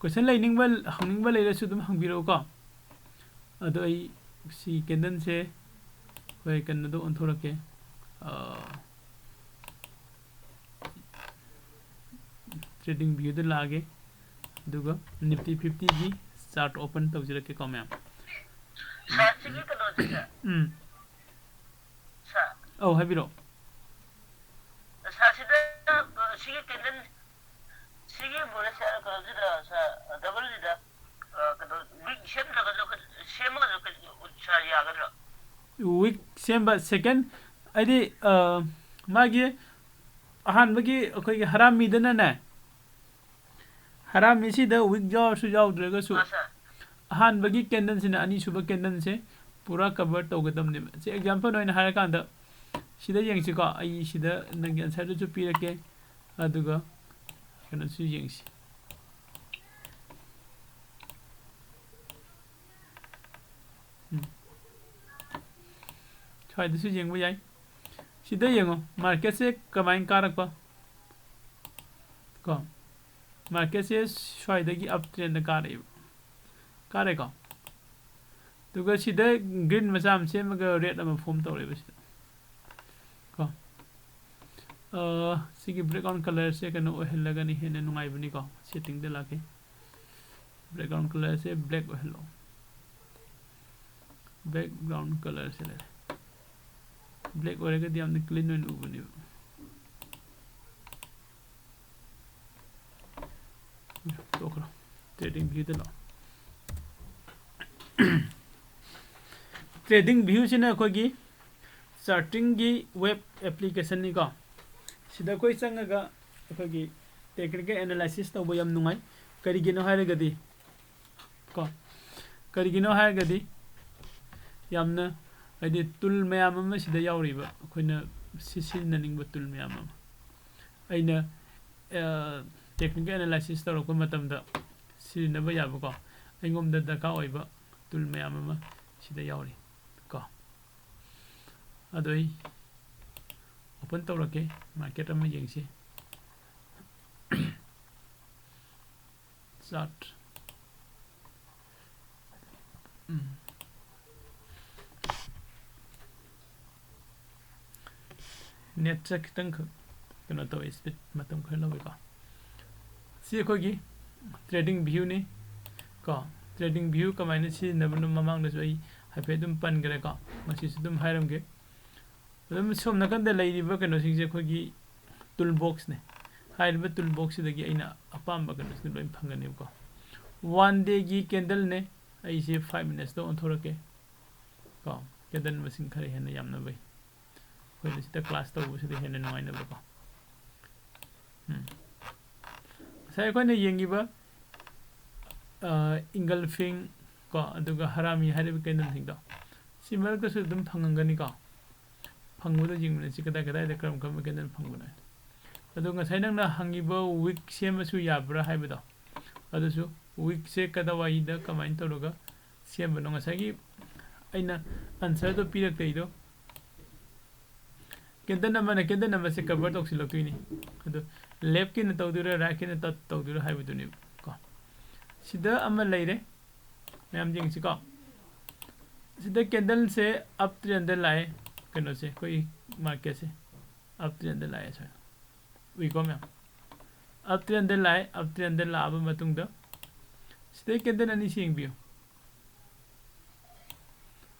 Question ꯂꯩꯅꯤꯡꯕ, ꯍꯪꯅꯤꯡꯕ ꯂꯩꯔꯁꯨ ꯑꯗꯨꯝ ꯍꯪꯕꯤꯔꯛꯎꯀꯣ꯫ ꯑꯗꯣ ꯑꯩ ꯁꯤ candleꯁꯦ ꯑꯩꯈꯣꯏ ꯀꯩꯅꯣꯗ ꯑꯣꯟꯊꯣꯔꯛꯀꯦ, trading viewꯗ ꯂꯥꯛꯑꯒꯦ, ꯑꯗꯨꯒ Nifty fiftyꯒꯤ chart open ꯇꯧꯖꯔꯛꯀꯦꯀꯣ ꯃꯌꯥꯝ꯫ Sir, ꯁꯤꯒꯤ ꯀꯩꯅꯣꯁꯦ, sir꯫ ꯎꯝ꯫ Sir꯫ ꯑꯧ, ꯍꯥꯏꯕꯤꯔꯛꯑꯣ꯫ Sir, ꯁꯤꯗ, ꯑ, ꯁꯤꯒꯤ candle, ꯁꯤꯒꯤ bullish, ꯑ, ꯀꯩꯅꯣꯁꯤꯗ, sir, doubleꯁꯤꯗ, ꯑ, ꯀꯩꯅꯣ, wick ꯁꯦꯝꯗ꯭ꯔꯒꯁꯨ, ꯁꯦꯝꯃꯒꯁꯨ, sir, ꯌꯥꯒꯗ꯭ꯔꯥ? Wick ꯁꯦꯝꯕ second, ꯍꯥꯏꯗꯤ, ꯑ, ꯃꯥꯒꯤ ꯑꯍꯥꯟꯕꯒꯤ ꯑꯩꯈꯣꯏꯒꯤ ꯍꯔꯥꯃꯤꯗꯅꯅꯦ, ꯍꯔꯥꯃꯤꯁꯤꯗ wick ꯌꯥꯎꯔꯁꯨ ꯌꯥꯎꯗ꯭ꯔꯒꯁꯨ, ꯑꯥ, sir꯫ ꯑꯍꯥꯟꯕꯒꯤ candleꯁꯤꯅ ꯑꯅꯤꯁꯨꯕ candleꯁꯦ ꯄꯨꯔꯥ cover ꯇꯧꯒꯗꯕꯅꯦꯕ꯫ ꯁꯤ example ꯑꯣꯏꯅ ꯍꯥꯏꯔꯀꯥꯟꯗ, ꯁꯤꯗ ꯌꯦꯡꯁꯤꯀꯣ, ꯑꯩ ꯁꯤꯗ ꯅꯪꯒꯤ answerꯗꯨꯁꯨ ꯄꯤꯔꯛꯀꯦ, ꯑꯗꯨꯒ ꯀꯩꯅꯣꯁꯨ ꯌꯦꯡꯁꯤ꯫ ꯎꯝ꯫ ꯁ꯭ꯋꯥꯏꯗꯁꯨ ꯌꯦꯡꯕ ꯌꯥꯏ꯫ ꯁꯤꯗ ꯌꯦꯡꯉꯣ, ꯃꯥꯔꯀꯦꯠꯁꯦ ꯀꯃꯥꯏꯅ ꯀꯥꯔꯛꯄ ꯀꯣ? ꯃꯥꯔꯀꯦꯠꯁꯦ ꯁ꯭ꯋꯥꯏꯗꯒꯤ ꯑꯞ ꯇ꯭ꯔꯦꯟꯗ ꯀꯥꯔꯛꯑꯦꯕ, ꯀꯥꯔꯦꯀꯣ? ꯑꯗꯨꯒ ꯁꯤꯗ ꯒ꯭ꯔꯤꯟ ꯃꯆꯥ ꯑꯃ ꯁꯦꯝꯃꯒ ꯔꯦꯠ ꯑꯃ ꯐꯣꯝ ꯇꯧꯔꯦꯕ ꯁꯤꯗ ꯀꯣ꯫ ꯑ, ꯁꯤꯒꯤ ꯕꯦꯛꯒ꯭ꯔꯥꯎꯟ ꯀꯂꯔꯁꯦ ꯀꯩꯅꯣ ꯑꯣꯏꯍꯜꯂꯒꯅꯤ ꯍꯦꯟꯅ ꯅꯨꯡꯉꯥꯏꯕꯅꯤꯀꯣ꯫ ꯁꯦꯠꯇꯤꯡꯗ ꯂꯥꯛꯀꯦ, ꯕꯦꯛꯒ꯭ꯔꯥꯎꯟ ꯀꯂꯔꯁꯦ ꯕ꯭ꯂꯦꯛ ꯑꯣꯏꯍꯜꯂꯣ꯫ ꯕꯦꯛꯒ꯭ꯔꯥꯎꯟ ꯀꯂꯔꯁꯦ ꯂꯩꯔꯦ, ꯕ꯭ꯂꯦꯛ ꯑꯣꯏꯔꯒꯗꯤ ꯌꯥꯝꯅ ꯀ꯭ꯂꯤꯟ ꯑꯣꯏꯅ ꯎꯕꯅꯦꯕ꯫ ꯇꯣꯛꯈ꯭ꯔꯣ, ꯇ꯭ꯔꯦꯗꯤꯡ ꯚ꯭ꯌꯨꯗ ꯂꯥꯛꯑꯣ꯫ ꯇ꯭ꯔꯦꯗꯤꯡ ꯚ꯭ꯌꯨꯁꯤꯅ ꯑꯩꯈꯣꯏꯒꯤ ꯆꯥꯔꯇꯤꯡꯒꯤ ꯋꯦꯕ ꯑꯦꯄ꯭ꯂꯤꯀꯦꯁꯟꯅꯤꯀꯣ꯫ ꯁꯤꯗ ꯑꯩꯈꯣꯏ ꯆꯪꯉꯒ ꯑꯩꯈꯣꯏꯒꯤ ꯇꯦꯛꯅꯤꯀꯦꯜ ꯑꯦꯅꯥꯂꯥꯏꯁꯤꯁ ꯇꯧꯕ ꯌꯥꯝ ꯅꯨꯡꯉꯥꯏ꯫ ꯀꯔꯤꯒꯤꯅꯣ ꯍꯥꯏꯔꯒꯗꯤ ꯀꯣ, ꯀꯔꯤꯒꯤꯅꯣ ꯍꯥꯏꯔꯒꯗꯤ ꯌꯥꯝꯅ, ꯍꯥꯏꯗꯤ, ꯇꯨꯜ ꯃꯌꯥꯝ ꯑꯃ ꯁꯤꯗ ꯌꯥꯎꯔꯤꯕ, ꯑꯩꯈꯣꯏꯅ ꯁꯤ ꯁꯤꯖꯤꯟꯅꯅꯤꯡꯕ ꯇꯨꯜ ꯃꯌꯥꯝ ꯑꯃ꯫ ꯑꯩꯅ ꯇꯦꯛꯅꯤꯀꯦꯜ ꯑꯦꯅꯥꯂꯥꯏꯁꯤꯁ ꯇꯧꯔꯛꯄ ꯃꯇꯝꯗ ꯁꯤꯖꯤꯟꯅꯕ ꯌꯥꯕꯀꯣ, ꯑꯩꯉꯣꯟꯗ ꯗꯔꯀꯥꯔ ꯑꯣꯏꯕ ꯇꯨꯜ ꯃꯌꯥꯝ ꯑꯃ ꯁꯤꯗ ꯌꯥꯎꯔꯤ ꯀꯣ꯫ ꯑꯗꯣ ꯑꯩ ꯑꯣꯄꯟ ꯇꯧꯔꯛꯀꯦ, ꯃꯥꯔꯀꯦꯠ ꯑꯃ ꯌꯦꯡꯁꯤ꯫ ꯆꯥꯔꯠ꯫ ꯎꯝ꯫ ꯅꯦꯠꯁꯦ ꯈꯤꯇꯪꯈꯛ ꯀꯩꯅꯣ ꯇꯧꯋꯤ, ꯁ꯭ꯄꯤꯠ ꯃꯇꯝ ꯈꯔ ꯂꯧꯋꯤꯀꯣ꯫ ꯁꯤ ꯑꯩꯈꯣꯏꯒꯤ ꯇ꯭ꯔꯦꯗꯤꯡ ꯚ꯭ꯌꯨꯅꯤ ꯀꯣ꯫ ꯇ꯭ꯔꯦꯗꯤꯡ ꯚ꯭ꯌꯨ ꯀꯃꯥꯏꯅ ꯁꯤꯖꯤꯟꯅꯕꯅꯣ ꯃꯃꯥꯡꯗꯁꯨ ꯑꯩ ꯍꯥꯏꯐꯦꯠ ꯑꯗꯨꯝ ꯄꯟꯈ꯭ꯔꯦꯀꯣ, ꯃꯁꯤꯁꯨ ꯑꯗꯨꯝ ꯍꯥꯏꯔꯝꯒꯦ꯫ ꯑꯗꯨꯝ ꯁꯣꯝ ꯅꯥꯀꯟꯗ ꯂꯩꯔꯤꯕ ꯀꯩꯅꯣꯁꯤꯡꯁꯦ ꯑꯩꯈꯣꯏꯒꯤ ꯇꯨꯜ ꯕꯣꯛꯁꯅꯦ꯫ ꯍꯥꯏꯔꯤꯕ ꯇꯨꯜ ꯕꯣꯛꯁꯁꯤꯗꯒꯤ ꯑꯩꯅ ꯑꯄꯥꯝꯕ ꯀꯩꯅꯣꯁꯤꯡꯗꯣ ꯂꯣꯏ ꯐꯪꯒꯅꯦꯕꯀꯣ꯫ ꯋꯥꯟ ꯗꯦꯒꯤ ꯀꯦꯟꯗꯜꯅꯦ, ꯑꯩꯁꯦ ꯐꯥꯏꯚ ꯃꯤꯅꯠꯁꯇ ꯑꯣꯟꯊꯣꯔꯛꯀꯦ ꯀꯣ, ꯀꯦꯟꯗꯜ ꯃꯁꯤꯡ ꯈꯔ ꯍꯦꯟꯅ ꯌꯥꯝꯅꯕꯩ꯫ ꯑꯩꯈꯣꯏꯅ ꯁꯤꯗ ꯀ꯭ꯂꯥꯁ ꯇꯧꯕꯁꯤꯗ ꯍꯦꯟꯅ ꯅꯨꯡꯉꯥꯏꯅꯕꯀꯣ꯫ ꯎꯝ꯫ ꯉꯁꯥꯏ ꯑꯩꯈꯣꯏꯅ ꯌꯦꯡꯉꯤꯕ, ꯑ, ꯏꯪꯒꯜꯐꯤꯡ ꯀꯣ, ꯑꯗꯨꯒ ꯍꯔꯥꯃꯤ ꯍꯥꯏꯔꯤꯕ ꯀꯦꯟꯗꯜꯁꯤꯡꯗꯣ, ꯁꯤ ꯃꯔꯛꯇꯁꯨ ꯑꯗꯨꯝ ꯐꯪꯉꯝꯒꯅꯤꯀꯣ꯫ ꯐꯪꯕꯗ ꯌꯦꯡꯃꯤꯟꯅꯁꯤ, ꯀꯗꯥꯏ ꯀꯗꯥꯏꯗ ꯀꯔꯝ ꯀꯔꯝꯕ ꯀꯦꯟꯗꯜ ꯐꯪꯕꯅꯣ ꯍꯥꯏꯗꯣ꯫ ꯑꯗꯣ ꯉꯁꯥꯏ ꯅꯪꯅ ꯍꯪꯉꯤꯕ ꯋꯤꯛ ꯁꯦꯝꯕꯁꯨ ꯌꯥꯕ꯭ꯔꯥ ꯍꯥꯏꯕꯗꯣ, ꯑꯗꯨꯁꯨ ꯋꯤꯛꯁꯦ ꯀꯗꯥꯏꯋꯥꯏꯗ ꯀꯃꯥꯏꯅ ꯇꯧꯔꯒ ꯁꯦꯝꯕꯅꯣ? ꯉꯁꯥꯏꯒꯤ ꯑꯩꯅ ꯑꯟꯁꯔꯗꯣ ꯄꯤꯔꯛꯇꯩꯗꯣ, ꯀꯦꯟꯗꯜ ꯑꯃꯅ ꯀꯦꯟꯗꯜ ꯑꯃꯁꯦ ꯀꯚꯔ ꯇꯧꯁꯤꯜꯂꯛꯇꯣꯏꯅꯤ꯫ ꯑꯗꯣ ꯂꯦꯐꯀꯤꯅ ꯇꯧꯗꯣꯏꯔꯥ, ꯔꯥꯏꯠꯀꯤꯅ ꯇꯧꯗꯣꯏꯔꯥ ꯍꯥꯏꯕꯗꯨꯅꯦꯕ ꯀꯣ꯫ ꯁꯤꯗ ꯑꯃ ꯂꯩꯔꯦ, ꯃꯌꯥꯝ ꯌꯦꯡꯁꯤꯀꯣ꯫ ꯁꯤꯗ ꯀꯦꯟꯗꯜꯁꯦ ꯑꯞ ꯇ꯭ꯔꯦꯟꯗ ꯂꯥꯛꯑꯦ, ꯀꯩꯅꯣꯁꯦ, ꯑꯩꯈꯣꯏ ꯃꯥꯔꯀꯦꯠꯁꯦ ꯑꯞ ꯇ꯭ꯔꯦꯟꯗ ꯂꯥꯛꯑꯦ꯫ ꯁꯨꯃꯥꯏꯅ ꯎꯏꯀꯣ ꯃꯌꯥꯝ? ꯑꯞ ꯇ꯭ꯔꯦꯟꯗ ꯂꯥꯛꯑꯦ꯫ ꯑꯞ ꯇ꯭ꯔꯦꯟꯗ ꯂꯥꯛꯑꯕ ꯃꯇꯨꯡꯗ ꯁꯤꯗꯩ ꯀꯦꯟꯗꯜ ꯑꯅꯤꯁꯤ ꯌꯦꯡꯕꯤꯌꯨ꯫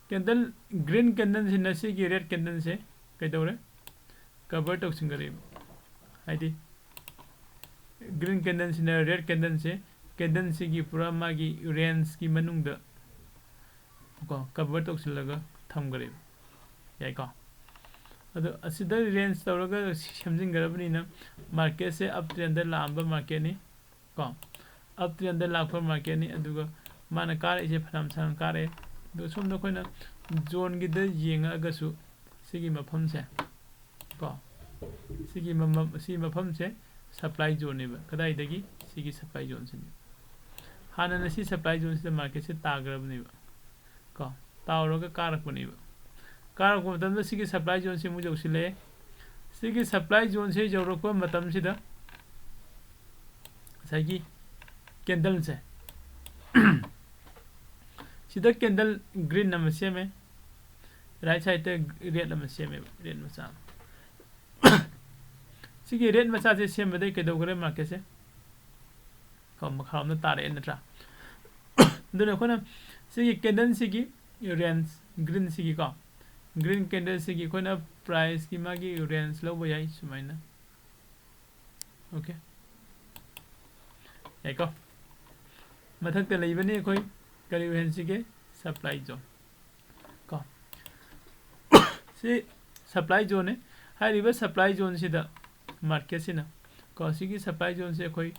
ꯀꯦꯟꯗꯜ, ꯒ꯭ꯔꯤꯟ ꯀꯦꯟꯗꯜꯁꯤꯅ ꯁꯤꯒꯤ ꯔꯦꯗ ꯀꯦꯟꯗꯜꯁꯦ ꯀꯩꯗꯧꯔꯦ? ꯀꯚꯔ ꯇꯧꯁꯤꯟꯈꯔꯦꯕ꯫ ꯍꯥꯏꯗꯤ ꯒ꯭ꯔꯤꯟ ꯀꯦꯟꯗꯜꯁꯤꯅ ꯔꯦꯗ ꯀꯦꯟꯗꯜꯁꯦ, ꯀꯦꯟꯗꯜꯁꯤꯒꯤ ꯄꯨꯔꯥ ꯃꯥꯒꯤ ꯔꯦꯟꯖꯀꯤ ꯃꯅꯨꯡꯗ ꯀꯣ, ꯀꯚꯔ ꯇꯧꯁꯤꯜꯂꯒ ꯊꯝꯈꯔꯦꯕ꯫ ꯌꯥꯏꯀꯣ? ꯑꯗꯣ ꯑꯁꯤꯗ ꯔꯦꯟꯖ ꯇꯧꯔꯒ ꯁꯦꯝꯖꯤꯟꯈ꯭ꯔꯕꯅꯤꯅ ꯃꯥꯔꯀꯦꯠꯁꯦ ꯑꯞ ꯇ꯭ꯔꯦꯟꯗ ꯂꯥꯛꯑꯝꯕ ꯃꯥꯔꯀꯦꯠꯅꯤ ꯀꯣ꯫ ꯑꯞ ꯇ꯭ꯔꯦꯟꯗ ꯂꯥꯛꯄ ꯃꯥꯔꯀꯦꯠꯅꯤ꯫ ꯑꯗꯨꯒ ꯃꯥꯅ ꯀꯥꯔꯛꯏꯁꯦ ꯐꯅꯌꯥꯝ ꯁꯥꯡꯅ ꯀꯥꯔꯛꯑꯦ꯫ ꯑꯗꯨꯒ ꯁꯣꯝꯗ ꯑꯩꯈꯣꯏꯅ ꯖꯣꯟꯒꯤꯗ ꯌꯦꯡꯉꯛꯑꯒꯁꯨ ꯁꯤꯒꯤ ꯃꯐꯝꯁꯦ ꯀꯣ, ꯁꯤꯒꯤ ꯃꯃ-, ꯁꯤ ꯃꯐꯝꯁꯦ ꯁꯄ꯭ꯂꯥꯏ ꯖꯣꯟꯅꯦꯕ꯫ ꯀꯗꯥꯏꯗꯒꯤ? ꯁꯤꯒꯤ ꯁꯄ꯭ꯂꯥꯏ ꯖꯣꯟꯁꯤꯅꯦ꯫ ꯍꯥꯟꯅꯅ ꯁꯤ ꯁꯄ꯭ꯂꯥꯏ ꯖꯣꯟꯁꯤꯗ ꯃꯥꯔꯀꯦꯠꯁꯦ ꯇꯥꯈ꯭ꯔꯕꯅꯦꯕ ꯀꯣ, ꯇꯥꯎꯔꯒ ꯀꯥꯔꯛꯄꯅꯦꯕ꯫ ꯀꯥꯔꯛꯄ ꯃꯇꯝꯗ ꯁꯤꯒꯤ ꯁꯄ꯭ꯂꯥꯏ ꯖꯣꯟꯁꯤ ꯑꯃꯨꯛ ꯌꯧꯁꯤꯜꯂꯛꯑꯦ꯫ ꯁꯤꯒꯤ ꯁꯄ꯭ꯂꯥꯏ ꯖꯣꯟꯁꯦ ꯌꯧꯔꯛꯄ ꯃꯇꯝꯁꯤꯗ ꯉꯁꯥꯏꯒꯤ ꯀꯦꯟꯗꯜꯁꯦ ꯁꯤꯗ ꯀꯦꯟꯗꯜ ꯒ꯭ꯔꯤꯟ ꯑꯃ ꯁꯦꯝꯃꯦ, ꯔꯥꯏꯠ ꯁꯥꯏꯗꯇ ꯔꯦꯗ ꯑꯃ ꯁꯦꯝꯃꯦꯕ, ꯔꯦꯗ ꯃꯆꯥ ꯑꯃ꯫ ꯁꯤꯒꯤ ꯔꯦꯗ ꯃꯆꯥꯁꯦ ꯁꯦꯝꯕꯗꯩ ꯀꯩꯗꯧꯈ꯭ꯔꯦ? ꯃꯥꯔꯀꯦꯠꯁꯦ ꯀꯣ, ꯃꯈꯥꯔꯣꯝꯗ ꯇꯥꯔꯛꯑꯦ ꯅꯠꯇ꯭ꯔꯥ? ꯑꯗꯨꯅ ꯑꯩꯈꯣꯏꯅ ꯁꯤꯒꯤ ꯀꯦꯟꯗꯜꯁꯤꯒꯤ ꯔꯦꯟꯖ, ꯒ꯭ꯔꯤꯟꯁꯤꯒꯤꯀꯣ, ꯒ꯭ꯔꯤꯟ ꯀꯦꯟꯗꯜꯁꯤꯒꯤ ꯑꯩꯈꯣꯏꯅ ꯄ꯭ꯔꯥꯏꯁꯀꯤ ꯃꯥꯒꯤ ꯔꯦꯟꯖ ꯂꯧꯕ ꯌꯥꯏ ꯁꯨꯃꯥꯏꯅ꯫ ꯑꯣꯀꯦ, ꯌꯥꯏꯀꯣ? ꯃꯊꯛꯇ ꯂꯩꯕꯅꯤ ꯑꯩꯈꯣꯏ ꯀꯔꯤ ꯑꯣꯏꯍꯟꯁꯤꯒꯦ? ꯁꯄ꯭ꯂꯥꯏ ꯖꯣꯟ ꯀꯣ꯫ ꯁꯤ ꯁꯄ꯭ꯂꯥꯏ ꯖꯣꯟꯅꯦ꯫ ꯍꯥꯏꯔꯤꯕ ꯁꯄ꯭ꯂꯥꯏ ꯖꯣꯟꯁꯤꯗ ꯃꯥꯔꯀꯦꯠꯁꯤꯅ ꯀꯣ, ꯁꯤꯒꯤ ꯁꯄ꯭ꯂꯥꯏ ꯖꯣꯟꯁꯦ ꯑꯩꯈꯣꯏ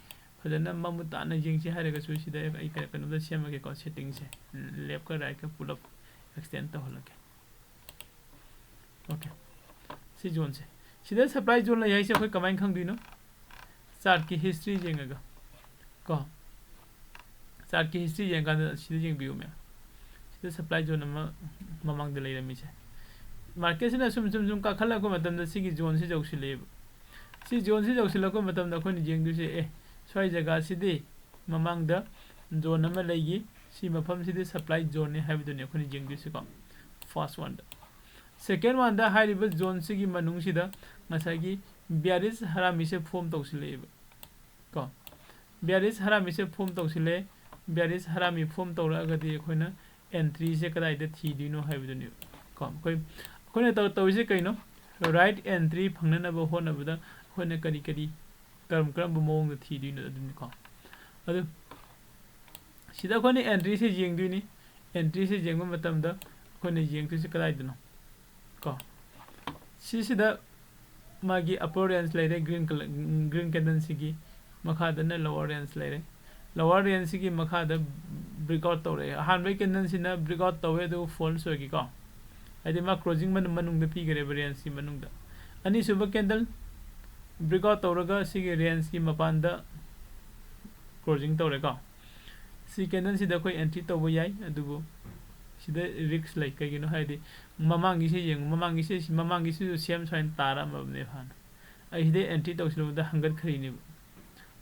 ꯐꯖꯅ ꯃꯃꯨꯠ ꯇꯥꯅ ꯌꯦꯡꯁꯤ ꯍꯥꯏꯔꯒꯁꯨ ꯁꯤꯗ ꯑꯩ ꯀꯩꯅꯣ-, ꯀꯩꯅꯣꯝꯗ ꯁꯦꯝꯃꯒꯦꯀꯣ, ꯁꯦꯠꯇꯤꯡꯁꯦ ꯂꯦꯐꯀ ꯔꯥꯏꯠꯀ ꯄꯨꯂꯞ ꯑꯦꯛꯁꯇꯦꯟ ꯇꯧꯍꯜꯂꯒꯦ꯫ ꯑꯣꯀꯦ, ꯁꯤ ꯖꯣꯟꯁꯦ, ꯁꯤꯗ ꯁꯄ꯭ꯂꯥꯏ ꯖꯣꯟ ꯂꯩ ꯍꯥꯏꯁꯦ ꯑꯩꯈꯣꯏ ꯀꯃꯥꯏꯅ ꯈꯪꯗꯣꯏꯅꯣ? ꯆꯥꯔꯠꯀꯤ ꯍꯤꯁꯇ꯭ꯔꯤ ꯌꯦꯡꯉꯒ ꯀꯣ, ꯆꯥꯔꯠꯀꯤ ꯍꯤꯁꯇ꯭ꯔꯤ ꯌꯦꯡꯉꯀꯥꯟꯗ ꯁꯤꯗ ꯌꯦꯡꯕꯤꯌꯨ ꯃꯌꯥꯝ, ꯁꯤꯗ ꯁꯄ꯭ꯂꯥꯏ ꯖꯣꯟ ꯑꯃ ꯃꯃꯥꯡꯗ ꯂꯩꯔꯝꯃꯤꯁꯦ, ꯃꯥꯔꯀꯦꯠꯁꯤꯅ ꯁꯨꯝ ꯁꯨꯝ ꯁꯨꯝ ꯀꯥꯈꯠꯂꯛꯄ ꯃꯇꯝꯗ ꯁꯤꯒꯤ ꯖꯣꯟꯁꯤ ꯌꯧꯁꯤꯜꯂꯛꯑꯦꯕ꯫ ꯁꯤ ꯖꯣꯟꯁꯤ ꯌꯧꯁꯤꯜꯂꯛꯄ ꯃꯇꯝꯗ ꯑꯩꯈꯣꯏꯅ ꯌꯦꯡꯗꯣꯏꯁꯦ, ꯑꯦ, ꯁ꯭ꯋꯥꯏ ꯖꯒꯥꯁꯤꯗꯤ ꯃꯃꯥꯡꯗ ꯖꯣꯟ ꯑꯃ ꯂꯩꯈꯤ, ꯁꯤ ꯃꯐꯝꯁꯤꯗꯤ ꯁꯄ꯭ꯂꯥꯏ ꯖꯣꯟꯅꯤ ꯍꯥꯏꯕꯗꯨꯅꯤ ꯑꯩꯈꯣꯏꯅ ꯌꯦꯡꯗꯣꯏꯁꯤꯀꯣ, ꯐꯥꯔꯁ ꯋꯥꯟꯗ꯫ ꯁꯦꯀꯦꯟ ꯋꯥꯟꯗ ꯍꯥꯏꯔꯤꯕ ꯖꯣꯟꯁꯤꯒꯤ ꯃꯅꯨꯡꯁꯤꯗ ꯉꯁꯥꯏꯒꯤ ꯕꯤꯌꯥꯔꯤꯁ ꯍꯔꯥꯃꯤꯁꯦ ꯐꯣꯝ ꯇꯧꯁꯤꯜꯂꯛꯑꯦꯕ ꯀꯣ꯫ ꯕꯤꯌꯥꯔꯤꯁ ꯍꯔꯥꯃꯤꯁꯦ ꯐꯣꯝ ꯇꯧꯁꯤꯜꯂꯦ꯫ ꯕꯤꯌꯥꯔꯤꯁ ꯍꯔꯥꯃꯤ ꯐꯣꯝ ꯇꯧꯔꯛꯑꯒꯗꯤ ꯑꯩꯈꯣꯏꯅ ꯑꯦꯟꯇ꯭ꯔꯤꯁꯦ ꯀꯗꯥꯏꯗ ꯊꯤꯗꯣꯏꯅꯣ ꯍꯥꯏꯕꯗꯨꯅꯦꯕ ꯀꯣ꯫ ꯑꯩꯈꯣꯏ, ꯑꯩꯈꯣꯏꯅ ꯇꯧ-, ꯇꯧꯔꯤꯁꯦ ꯀꯩꯅꯣ? ꯔꯥꯏꯠ ꯑꯦꯟꯇ꯭ꯔꯤ ꯐꯪꯅꯅꯕ ꯍꯣꯠꯅꯕꯗ ꯑꯩꯈꯣꯏꯅ ꯀꯔꯤ ꯀꯔꯤ, ꯀꯔꯝ ꯀꯔꯝꯕ ꯃꯑꯣꯡꯗ ꯊꯤꯗꯣꯏꯅꯣ ꯑꯗꯨꯅꯤꯀꯣ꯫ ꯑꯗꯨ ꯁꯤꯗ ꯑꯩꯈꯣꯏꯅ ꯑꯦꯟꯇ꯭ꯔꯤꯁꯦ ꯌꯦꯡꯗꯣꯏꯅꯤ꯫ ꯑꯦꯟꯇ꯭ꯔꯤꯁꯦ ꯌꯦꯡꯕ ꯃꯇꯝꯗ ꯑꯩꯈꯣꯏꯅ ꯌꯦꯡꯗꯣꯏꯁꯦ ꯀꯗꯥꯏꯗꯅꯣ ꯀꯣ? ꯁꯤꯁꯤꯗ ꯃꯥꯒꯤ ꯑꯄꯔ ꯔꯦꯟꯖ ꯂꯩꯔꯦ, ꯒ꯭ꯔꯤꯟ ꯀꯂꯔ, ꯒ꯭ꯔꯤꯟ ꯀꯦꯟꯗꯜꯁꯤꯒꯤ ꯃꯈꯥꯗꯅ ꯂꯣꯋꯔ ꯔꯦꯟꯖ ꯂꯩꯔꯦ꯫ ꯂꯣꯋꯔ ꯔꯦꯟꯖꯁꯤꯒꯤ ꯃꯈꯥꯗ ꯕ꯭ꯔꯤꯛ ꯑꯥꯎꯠ ꯇꯧꯔꯛꯑꯦ꯫ ꯑꯍꯥꯟꯕꯒꯤ ꯀꯦꯟꯗꯜꯁꯤꯅ ꯕ꯭ꯔꯤꯛ ꯑꯥꯎꯠ ꯇꯧꯋꯦ, ꯑꯗꯨꯒ ꯐꯣꯜꯁ ꯑꯣꯏꯈꯤꯀꯣ, ꯍꯥꯏꯗꯤ ꯃꯥ ꯀ꯭ꯂꯣꯖꯤꯡ ꯃꯅꯨꯡꯗ ꯄꯤꯈꯔꯦꯕ, ꯔꯦꯟꯖꯀꯤ ꯃꯅꯨꯡꯗ꯫ ꯑꯅꯤꯁꯨꯕ ꯀꯦꯟꯗꯜ ꯕ꯭ꯔꯤꯛ ꯑꯥꯎꯠ ꯇꯧꯔꯒ ꯁꯤꯒꯤ ꯔꯦꯟꯖꯀꯤ ꯃꯄꯥꯟꯗ ꯀ꯭ꯂꯣꯖꯤꯡ ꯇꯧꯔꯦꯀꯣ꯫ ꯁꯤ ꯀꯦꯟꯗꯜꯁꯤꯗ ꯑꯩꯈꯣꯏ ꯑꯦꯟꯇ꯭ꯔꯤ ꯇꯧꯕ ꯌꯥꯏ, ꯑꯗꯨꯕꯨ ꯁꯤꯗ ꯔꯤꯛꯁ ꯂꯩ꯫ ꯀꯩꯒꯤꯅꯣ ꯍꯥꯏꯗꯤ ꯃꯃꯥꯡꯒꯤꯁꯦ ꯌꯦꯡꯉꯨ, ꯃꯃꯥꯡꯒꯤꯁꯦ, ꯃꯃꯥꯡꯒꯤꯁꯤꯁꯨ ꯁꯦꯝ ꯁꯨꯃꯥꯏꯅ ꯇꯥꯔꯛꯑꯝꯃꯕꯅꯦꯕ ꯍꯥꯟꯅ꯫ ꯑꯩ ꯁꯤꯗ ꯑꯦꯟꯇ꯭ꯔꯤ ꯇꯧꯁꯤꯜꯂꯨꯕꯗ ꯍꯪꯒꯠꯈ꯭ꯔꯤꯅꯦꯕ꯫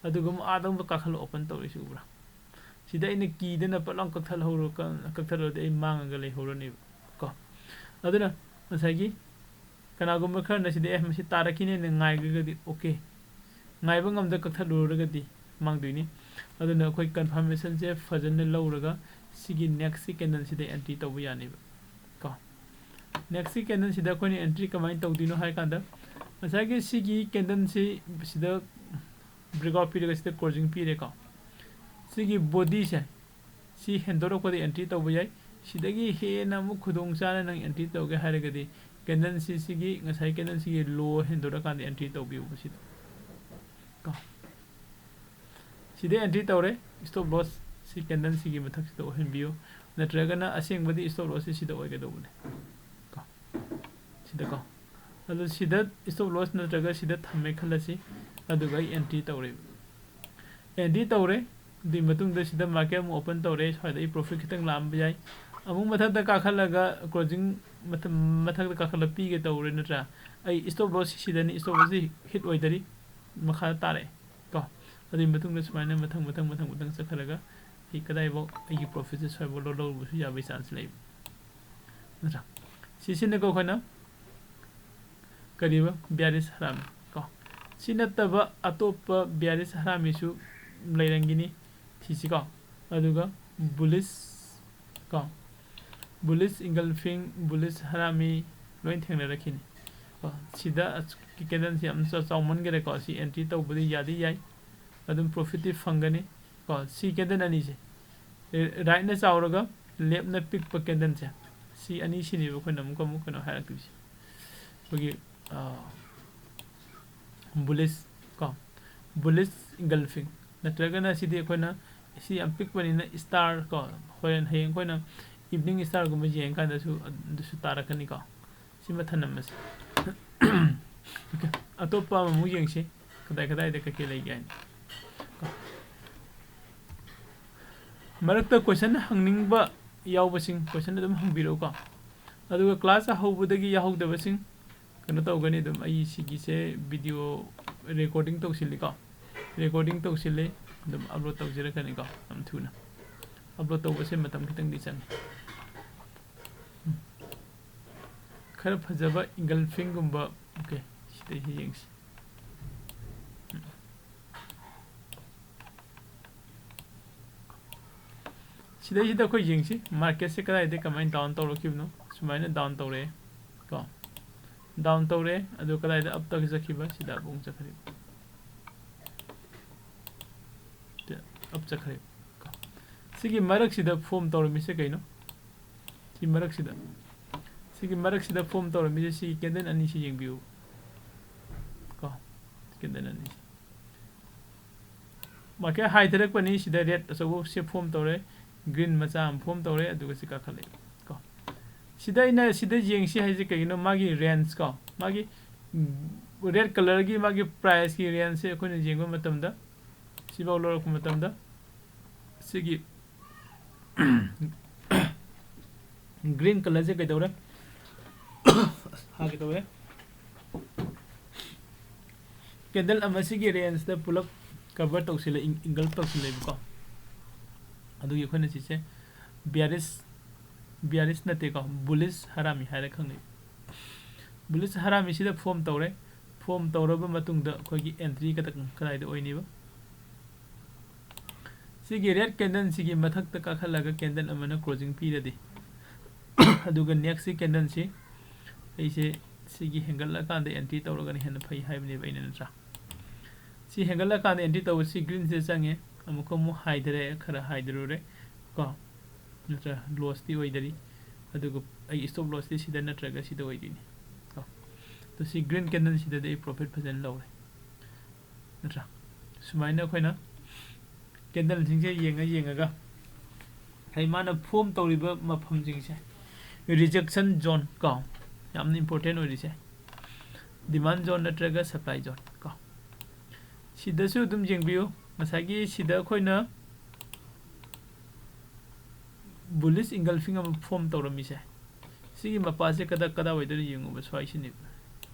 ꯑꯗꯨꯒ ꯑꯃꯨꯛ ꯑꯥꯗ ꯑꯃꯨꯛ ꯀꯥꯈꯠꯂ ꯑꯣꯄꯟ ꯇꯧꯔꯛꯏꯁꯤ ꯎꯕ꯭ꯔꯥ? ꯁꯤꯗ ꯑꯩꯅ ꯀꯤꯗꯅ ꯄꯠ ꯂꯥꯎ ꯀꯛꯊꯠꯍꯧꯔ-, ꯀꯛꯊꯠꯂꯨꯔꯗꯤ ꯑꯩ ꯃꯥꯡꯉꯒ ꯂꯩꯍꯧꯔꯅꯦꯕ ꯀꯣ꯫ ꯑꯗꯨꯅ ꯉꯁꯥꯏꯒꯤ ꯀꯅꯥꯒꯨꯝꯕ ꯈꯔꯅ ꯁꯤꯗ, "ꯑꯦ, ꯃꯁꯤ ꯇꯥꯔꯛꯈꯤꯅꯦꯅ" ꯉꯥꯏꯈ꯭ꯔꯒꯗꯤ ꯑꯣꯀꯦ, ꯉꯥꯏꯕ ꯉꯝꯗ ꯀꯛꯊꯠꯂꯨꯔꯒꯗꯤ ꯃꯥꯡꯗꯣꯏꯅꯤ꯫ ꯑꯗꯨꯅ ꯑꯩꯈꯣꯏ ꯀꯟꯐꯥꯔꯃꯦꯁꯟꯁꯦ ꯐꯖꯅ ꯂꯧꯔꯒ ꯁꯤꯒꯤ ꯅꯦꯛꯁꯀꯤ ꯀꯦꯟꯗꯜꯁꯤꯗ ꯑꯦꯟꯇ꯭ꯔꯤ ꯇꯧꯕ ꯌꯥꯅꯦꯕ ꯀꯣ꯫ ꯅꯦꯛꯁꯀꯤ ꯀꯦꯟꯗꯜꯁꯤꯗ ꯑꯩꯈꯣꯏꯅ ꯑꯦꯟꯇ꯭ꯔꯤ ꯀꯃꯥꯏꯅ ꯇꯧꯗꯣꯏꯅꯣ ꯍꯥꯏ ꯀꯥꯟꯗ, ꯉꯁꯥꯏꯒꯤ ꯁꯤꯒꯤ ꯀꯦꯟꯗꯜꯁꯤ ꯁꯤꯗ ꯕ꯭ꯔꯤꯛ ꯑꯥꯎꯠ ꯄꯤꯔꯒ ꯁꯤꯗ ꯀ꯭ꯂꯣꯖꯤꯡ ꯄꯤꯔꯦꯀꯣ꯫ ꯁꯤꯒꯤ ꯕꯣꯗꯤꯁꯦ, ꯁꯤ ꯍꯦꯟꯗꯣꯔꯛꯄꯗ ꯑꯦꯟꯇ꯭ꯔꯤ ꯇꯧꯕ ꯌꯥꯏ꯫ ꯁꯤꯗꯒꯤ ꯍꯦꯟꯅ ꯑꯃꯨꯛ ꯈꯨꯗꯣꯡ ꯆꯥꯅ ꯅꯪ ꯑꯦꯟꯇ꯭ꯔꯤ ꯇꯧꯒꯦ ꯍꯥꯏꯔꯒꯗꯤ ꯀꯦꯟꯗꯜꯁꯤ, ꯁꯤꯒꯤ ꯉꯁꯥꯏ ꯀꯦꯟꯗꯜꯁꯤꯒꯤ ꯂꯣ ꯍꯦꯟꯗꯣꯔꯛꯀꯥꯟꯗ ꯑꯦꯟꯇ꯭ꯔꯤ ꯇꯧꯕꯤꯌꯨꯕ ꯁꯤꯗ ꯀꯣ꯫ ꯁꯤꯗ ꯑꯦꯟꯇ꯭ꯔꯤ ꯇꯧꯔꯦ, ꯁ꯭ꯇꯣꯞ ꯂꯣꯁ ꯁꯤ ꯀꯦꯟꯗꯜꯁꯤꯒꯤ ꯃꯊꯛꯁꯤꯗ ꯑꯣꯏꯍꯟꯕꯤꯌꯨ, ꯅꯠꯇ꯭ꯔꯒꯅ ꯑꯁꯦꯡꯕꯗꯤ ꯁ꯭ꯇꯣꯞ ꯂꯣꯁꯁꯤ ꯁꯤꯗ ꯑꯣꯏꯒꯗꯧꯕꯅꯦ ꯀꯣ, ꯁꯤꯗꯀꯣ꯫ ꯑꯗꯨ ꯁꯤꯗ ꯁ꯭ꯇꯣꯞ ꯂꯣꯁ ꯅꯠꯇ꯭ꯔꯒ ꯁꯤꯗ ꯊꯝꯃꯦ ꯈꯜꯂꯁꯤ, ꯑꯗꯨꯒ ꯑꯩ ꯑꯦꯟꯇ꯭ꯔꯤ ꯇꯧꯔꯦ꯫ ꯑꯦꯟꯇ꯭ꯔꯤ ꯇꯧꯔꯦ, ꯑꯗꯨꯒꯤ ꯃꯇꯨꯡꯗ ꯁꯤꯗ ꯃꯥꯔꯀꯦꯠ ꯑꯃꯨꯛ ꯑꯣꯄꯟ ꯇꯧꯔꯦ, ꯁ꯭ꯋꯥꯏꯗ ꯑꯩ ꯄ꯭ꯔꯣꯐꯤꯠ ꯈꯤꯇꯪ ꯂꯥꯛꯑꯝꯕ ꯌꯥꯏ꯫ ꯑꯃꯨꯛ ꯃꯊꯛꯇ ꯀꯥꯈꯠꯂꯒ closing ꯃꯊꯛ-, ꯃꯊꯛꯇ ꯀꯥꯈꯠꯂ ꯄꯤꯒꯦ ꯇꯧꯔꯦ ꯅꯠꯇ꯭ꯔꯥ? ꯑꯩ stop loss ꯁꯤꯗꯅꯤ, stop loss ꯁꯤ hit ꯑꯣꯏꯗꯔꯤ, ꯃꯈꯥꯗ ꯇꯥꯔꯛꯑꯦ ꯀꯣ꯫ ꯑꯗꯨꯒꯤ ꯃꯇꯨꯡꯗ ꯁꯨꯃꯥꯏꯅ ꯃꯊꯪ, ꯃꯊꯪ, ꯃꯊꯪ, ꯃꯊꯪ ꯆꯠꯈꯠꯂꯒ ꯑꯩ ꯀꯗꯥꯏꯐꯥꯎ ꯑꯩꯒꯤ profit ꯁꯦ ꯁ꯭ꯋꯥꯏꯐꯥꯎ ꯂꯧ-, ꯂꯧꯔꯨꯕꯁꯨ ꯌꯥꯕꯒꯤ chance ꯂꯩꯕ ꯅꯠꯇ꯭ꯔꯥ? ꯁꯤꯁꯤꯅꯀꯣ ꯑꯩꯈꯣꯏꯅ ꯀꯔꯤꯕ bearish ꯍꯔꯥꯃꯤ ꯀꯣ꯫ ꯁꯤ ꯅꯠꯇꯕ ꯑꯇꯣꯞꯄ bearish ꯍꯔꯥꯃꯤꯁꯨ ꯂꯩꯔꯝꯒꯅꯤ, ꯊꯤꯁꯤꯀꯣ꯫ ꯑꯗꯨꯒ bullish ꯀꯣ, bullish engulfing, bullish ꯍꯔꯥꯃꯤ ꯂꯣꯏ ꯊꯦꯡꯅꯔꯛꯈꯤꯅꯤ ꯀꯣ꯫ ꯁꯤꯗ ꯑꯁꯨꯛꯀꯤ candle ꯁꯤ ꯌꯥꯝ ꯆꯥꯎ-, ꯆꯥꯎꯃꯟꯈꯔꯦꯀꯣ꯫ ꯁꯤ entry ꯇꯧꯕꯗꯤ ꯌꯥꯗꯤ ꯌꯥꯏ, ꯑꯗꯨꯝ profit ꯇꯤ ꯐꯪꯒꯅꯤ ꯀꯣ꯫ ꯁꯤ candle ꯑꯅꯤꯁꯦ, ꯔ-, right ꯅ ꯆꯥꯎꯔꯒ left ꯅ ꯄꯤꯛꯄ candle ꯁꯦ, ꯁꯤ ꯑꯅꯤꯁꯤꯅꯦꯕ ꯑꯩꯈꯣꯏꯅ ꯑꯃꯨꯛꯀ ꯑꯃꯨꯛ ꯀꯩꯅꯣ ꯍꯥꯏꯔꯛꯇꯣꯏꯁꯦ, ꯑꯩꯈꯣꯏꯒꯤ bullish ꯀꯣ, bullish engulfing꯫ ꯅꯠꯇ꯭ꯔꯒꯅ ꯁꯤꯗꯤ ꯑꯩꯈꯣꯏꯅ, ꯁꯤ ꯌꯥꯝ ꯄꯤꯛꯄꯅꯤꯅ star ꯀꯣ, ꯍꯣꯔꯦꯟ ꯍꯌꯦꯡ ꯑꯩꯈꯣꯏꯅ evening star ꯒꯨꯝꯕ ꯌꯦꯡꯀꯥꯟꯗꯁꯨ ꯑꯗꯨꯁꯨ ꯇꯥꯔꯛꯀꯅꯤꯀꯣ꯫ ꯁꯤꯃ ꯊꯅꯝꯃꯁꯤ꯫ Okay, ꯑꯇꯣꯞꯄ ꯑꯃꯃꯨꯛ ꯌꯦꯡꯁꯤ, ꯀꯗꯥꯏ ꯀꯗꯥꯏꯗ ꯀꯩꯀꯩ ꯂꯩꯒꯦ ꯍꯥꯏꯅ ꯀꯣ꯫ ꯃꯔꯛꯇ question ꯍꯪꯅꯤꯡꯕ ꯌꯥꯎꯕꯁꯤꯡ question ꯑꯗꯨꯝ ꯍꯪꯕꯤꯔꯛꯎꯀꯣ꯫ ꯑꯗꯨꯒ class ꯍꯧꯕꯗꯒꯤ ꯌꯥꯎꯍꯧꯗꯕꯁꯤꯡ ꯀꯩꯅꯣ ꯇꯧꯒꯅꯤ, ꯑꯗꯨꯝ ꯑꯩ ꯁꯤꯒꯤꯁꯦ video recording ꯇꯧꯁꯤꯜꯂꯤꯀꯣ, recording ꯇꯧꯁꯤꯜꯂꯤ, ꯑꯗꯨꯝ upload ꯇꯧꯖꯔꯛꯀꯅꯤꯀꯣ꯫ ꯌꯥꯝ ꯊꯨꯅ upload ꯇꯧꯕꯁꯦ ꯃꯇꯝ ꯈꯤꯇꯪꯗꯤ ꯆꯪꯉꯤ꯫ ꯎꯝ꯫ ꯈꯔ ꯐꯖꯕ engulfing ꯒꯨꯝꯕ꯫ Okay, ꯁꯤꯗꯩꯁꯤ ꯌꯦꯡꯁꯤ꯫ ꯎꯝ꯫ ꯁꯤꯗꯩꯁꯤꯗ ꯑꯩꯈꯣꯏ ꯌꯦꯡꯁꯤ, market ꯁꯦ ꯀꯗꯥꯏꯗ ꯀꯃꯥꯏꯅ down ꯇꯧꯔꯛꯈꯤꯕꯅꯣ꯫ ꯁꯨꯃꯥꯏꯅ down ꯇꯧꯔꯛꯑꯦ ꯀꯣ, down ꯇꯧꯔꯛꯑꯦ, ꯑꯗꯨ ꯀꯗꯥꯏꯗ up ꯇ ꯆꯠꯈꯤꯕ? ꯁꯤꯗ up ꯑꯃꯨꯛ ꯆꯠꯈ꯭ꯔꯦ, up ꯆꯠꯈ꯭ꯔꯦ ꯀꯣ꯫ ꯁꯤꯒꯤ ꯃꯔꯛꯁꯤꯗ form ꯇꯧꯔꯝꯃꯤꯁꯦ ꯀꯩꯅꯣ? ꯁꯤ ꯃꯔꯛꯁꯤꯗ, ꯁꯤꯒꯤ ꯃꯔꯛꯁꯤꯗ form ꯇꯧꯔꯝꯃꯤꯁꯦ ꯁꯤꯒꯤ candle ꯑꯅꯤꯁꯤ ꯌꯦꯡꯕꯤꯌꯨ ꯀꯣ, candle ꯑꯅꯤꯁꯤ꯫ Market ꯍꯥꯏꯊꯔꯛꯄꯅꯤ, ꯁꯤꯗ red ꯑꯆꯧꯕ ꯁꯤ form ꯇꯧꯔꯦ, green ꯃꯆꯥ ꯑꯃ form ꯇꯧꯔꯦ, ꯑꯗꯨꯒ ꯁꯤ ꯀꯥꯈꯠꯂꯛꯑꯦ ꯀꯣ꯫ ꯁꯤꯗ ꯑꯩꯅ ꯁꯤꯗ ꯌꯦꯡꯁꯤ ꯍꯥꯏꯁꯦ ꯀꯩꯒꯤꯅꯣ? ꯃꯥꯒꯤ range ꯀꯣ, ꯃꯥꯒꯤ red colour ꯒꯤ ꯃꯥꯒꯤ price ꯀꯤ range ꯁꯦ ꯑꯩꯈꯣꯏꯅ ꯌꯦꯡꯕ ꯃꯇꯝꯗ, ꯁꯤꯐꯥꯎ ꯂꯧꯔꯛꯄ ꯃꯇꯝꯗ, ꯁꯤꯒꯤ ꯒ꯭ꯔꯤꯟ ꯀꯂꯔꯁꯦ ꯀꯩꯗꯧꯔꯦ? ꯍꯥꯒꯦ ꯇꯧꯋꯦ꯫ ꯀꯦꯟꯗꯜ ꯑꯃꯁꯤꯒꯤ ꯔꯦꯟꯖꯇ ꯄꯨꯂꯞ ꯀꯚꯔ ꯇꯧꯁꯤꯜꯂꯦ, ꯏꯟꯒꯜꯐ ꯇꯧꯁꯤꯜꯂꯦꯕꯀꯣ꯫ ꯑꯗꯨꯒꯤ ꯑꯩꯈꯣꯏꯅ ꯁꯤꯁꯦ ꯕꯤꯌꯥꯔꯤꯁ, ꯕꯤꯌꯥꯔꯤꯁ ꯅꯠꯇꯦꯀꯣ, ꯕꯨꯂꯤꯁ ꯍꯔꯥꯃꯤ ꯍꯥꯏꯔ ꯈꯪꯅꯩ꯫ ꯕꯨꯂꯤꯁ ꯍꯔꯥꯃꯤꯁꯤꯗ ꯐꯣꯝ ꯇꯧꯔꯦ꯫ ꯐꯣꯝ ꯇꯧꯔꯕ ꯃꯇꯨꯡꯗ ꯑꯩꯈꯣꯏꯒꯤ ꯑꯦꯟꯇ꯭ꯔꯤ ꯀꯗꯥꯏꯗ ꯑꯣꯏꯅꯤꯕ? ꯁꯤꯒꯤ ꯔꯦꯗ ꯀꯦꯟꯗꯜꯁꯤꯒꯤ ꯃꯊꯛꯇ ꯀꯥꯈꯠꯂꯒ ꯀꯦꯟꯗꯜ ꯑꯃꯅ ꯀ꯭ꯂꯣꯖꯤꯡ ꯄꯤꯔꯗꯤ, ꯑꯗꯨꯒ ꯅꯦꯛꯁꯀꯤ ꯀꯦꯟꯗꯜꯁꯤ ꯑꯩꯁꯦ ꯁꯤꯒꯤ ꯍꯦꯟꯒꯠꯂꯀꯥꯟꯗ ꯑꯦꯟꯇ꯭ꯔꯤ ꯇꯧꯔꯒꯅ ꯍꯦꯟꯅ ꯐꯩ ꯍꯥꯏꯕꯅꯦꯕ ꯑꯩꯅ, ꯅꯠꯇ꯭ꯔꯥ? ꯁꯤ ꯍꯦꯟꯒꯠꯂꯀꯥꯟꯗ ꯑꯦꯟꯇ꯭ꯔꯤ ꯇꯧꯕꯁꯤ ꯒ꯭ꯔꯤꯟꯁꯤꯗ ꯆꯪꯉꯦ, ꯑꯃꯨꯛꯀ ꯑꯃꯨꯛ ꯍꯥꯏꯊꯔꯦ, ꯈꯔ ꯍꯥꯏꯊꯔꯨꯔꯦ ꯀꯣ, ꯅꯠꯇ꯭ꯔꯥ? ꯂꯣꯁꯇꯤ ꯑꯣꯏꯗꯔꯤ, ꯑꯗꯨꯒ ꯑꯩ ꯁ꯭ꯇꯣꯞ ꯂꯣꯁꯇꯤ ꯁꯤꯗ ꯅꯠꯇ꯭ꯔꯒ ꯁꯤꯗ ꯑꯣꯏꯗꯣꯏꯅꯤ ꯀꯣ꯫ ꯑꯗꯣ ꯁꯤ ꯒ꯭ꯔꯤꯟ ꯀꯦꯟꯗꯜꯁꯤꯗꯗꯤ ꯑꯩ ꯄ꯭ꯔꯣꯐꯤꯠ ꯐꯖꯅ ꯂꯧꯔꯦ, ꯅꯠꯇ꯭ꯔꯥ? ꯁꯨꯃꯥꯏꯅ ꯑꯩꯈꯣꯏꯅ ꯀꯦꯟꯗꯜꯁꯤꯡꯁꯦ ꯌꯦꯡꯉ ꯌꯦꯡꯉꯒ ꯍꯥꯏꯗꯤ ꯃꯥꯅ ꯐꯣꯝ ꯇꯧꯔꯤꯕ ꯃꯐꯝꯁꯤꯡꯁꯦ, ꯔꯤꯖꯦꯛꯁꯟ ꯖꯣꯟ ꯀꯣ, ꯌꯥꯝꯅ ꯏꯝꯄꯣꯔꯇꯦꯟ ꯑꯣꯏꯔꯤꯁꯦ, ꯗꯤꯃꯥꯟ ꯖꯣꯟ ꯅꯠꯇ꯭ꯔꯒ ꯁꯄ꯭ꯂꯥꯏ ꯖꯣꯟ ꯀꯣ꯫ ꯁꯤꯗꯁꯨ ꯑꯗꯨꯝ ꯌꯦꯡꯕꯤꯌꯨ, ꯉꯁꯥꯏꯒꯤ ꯁꯤꯗ ꯑꯩꯈꯣꯏꯅ ꯕꯨꯂꯤꯁ ꯏꯟꯒꯜꯐꯤꯡ ꯑꯃ ꯐꯣꯝ ꯇꯧꯔꯝꯃꯤꯁꯦ, ꯁꯤꯒꯤ ꯃꯄꯥꯁꯦ ꯀꯗꯥ ꯀꯗꯥꯋꯥꯏꯗꯅꯣ ꯌꯦꯡꯉꯨꯕ, ꯁ꯭ꯋꯥꯏꯁꯤꯅꯦꯕ,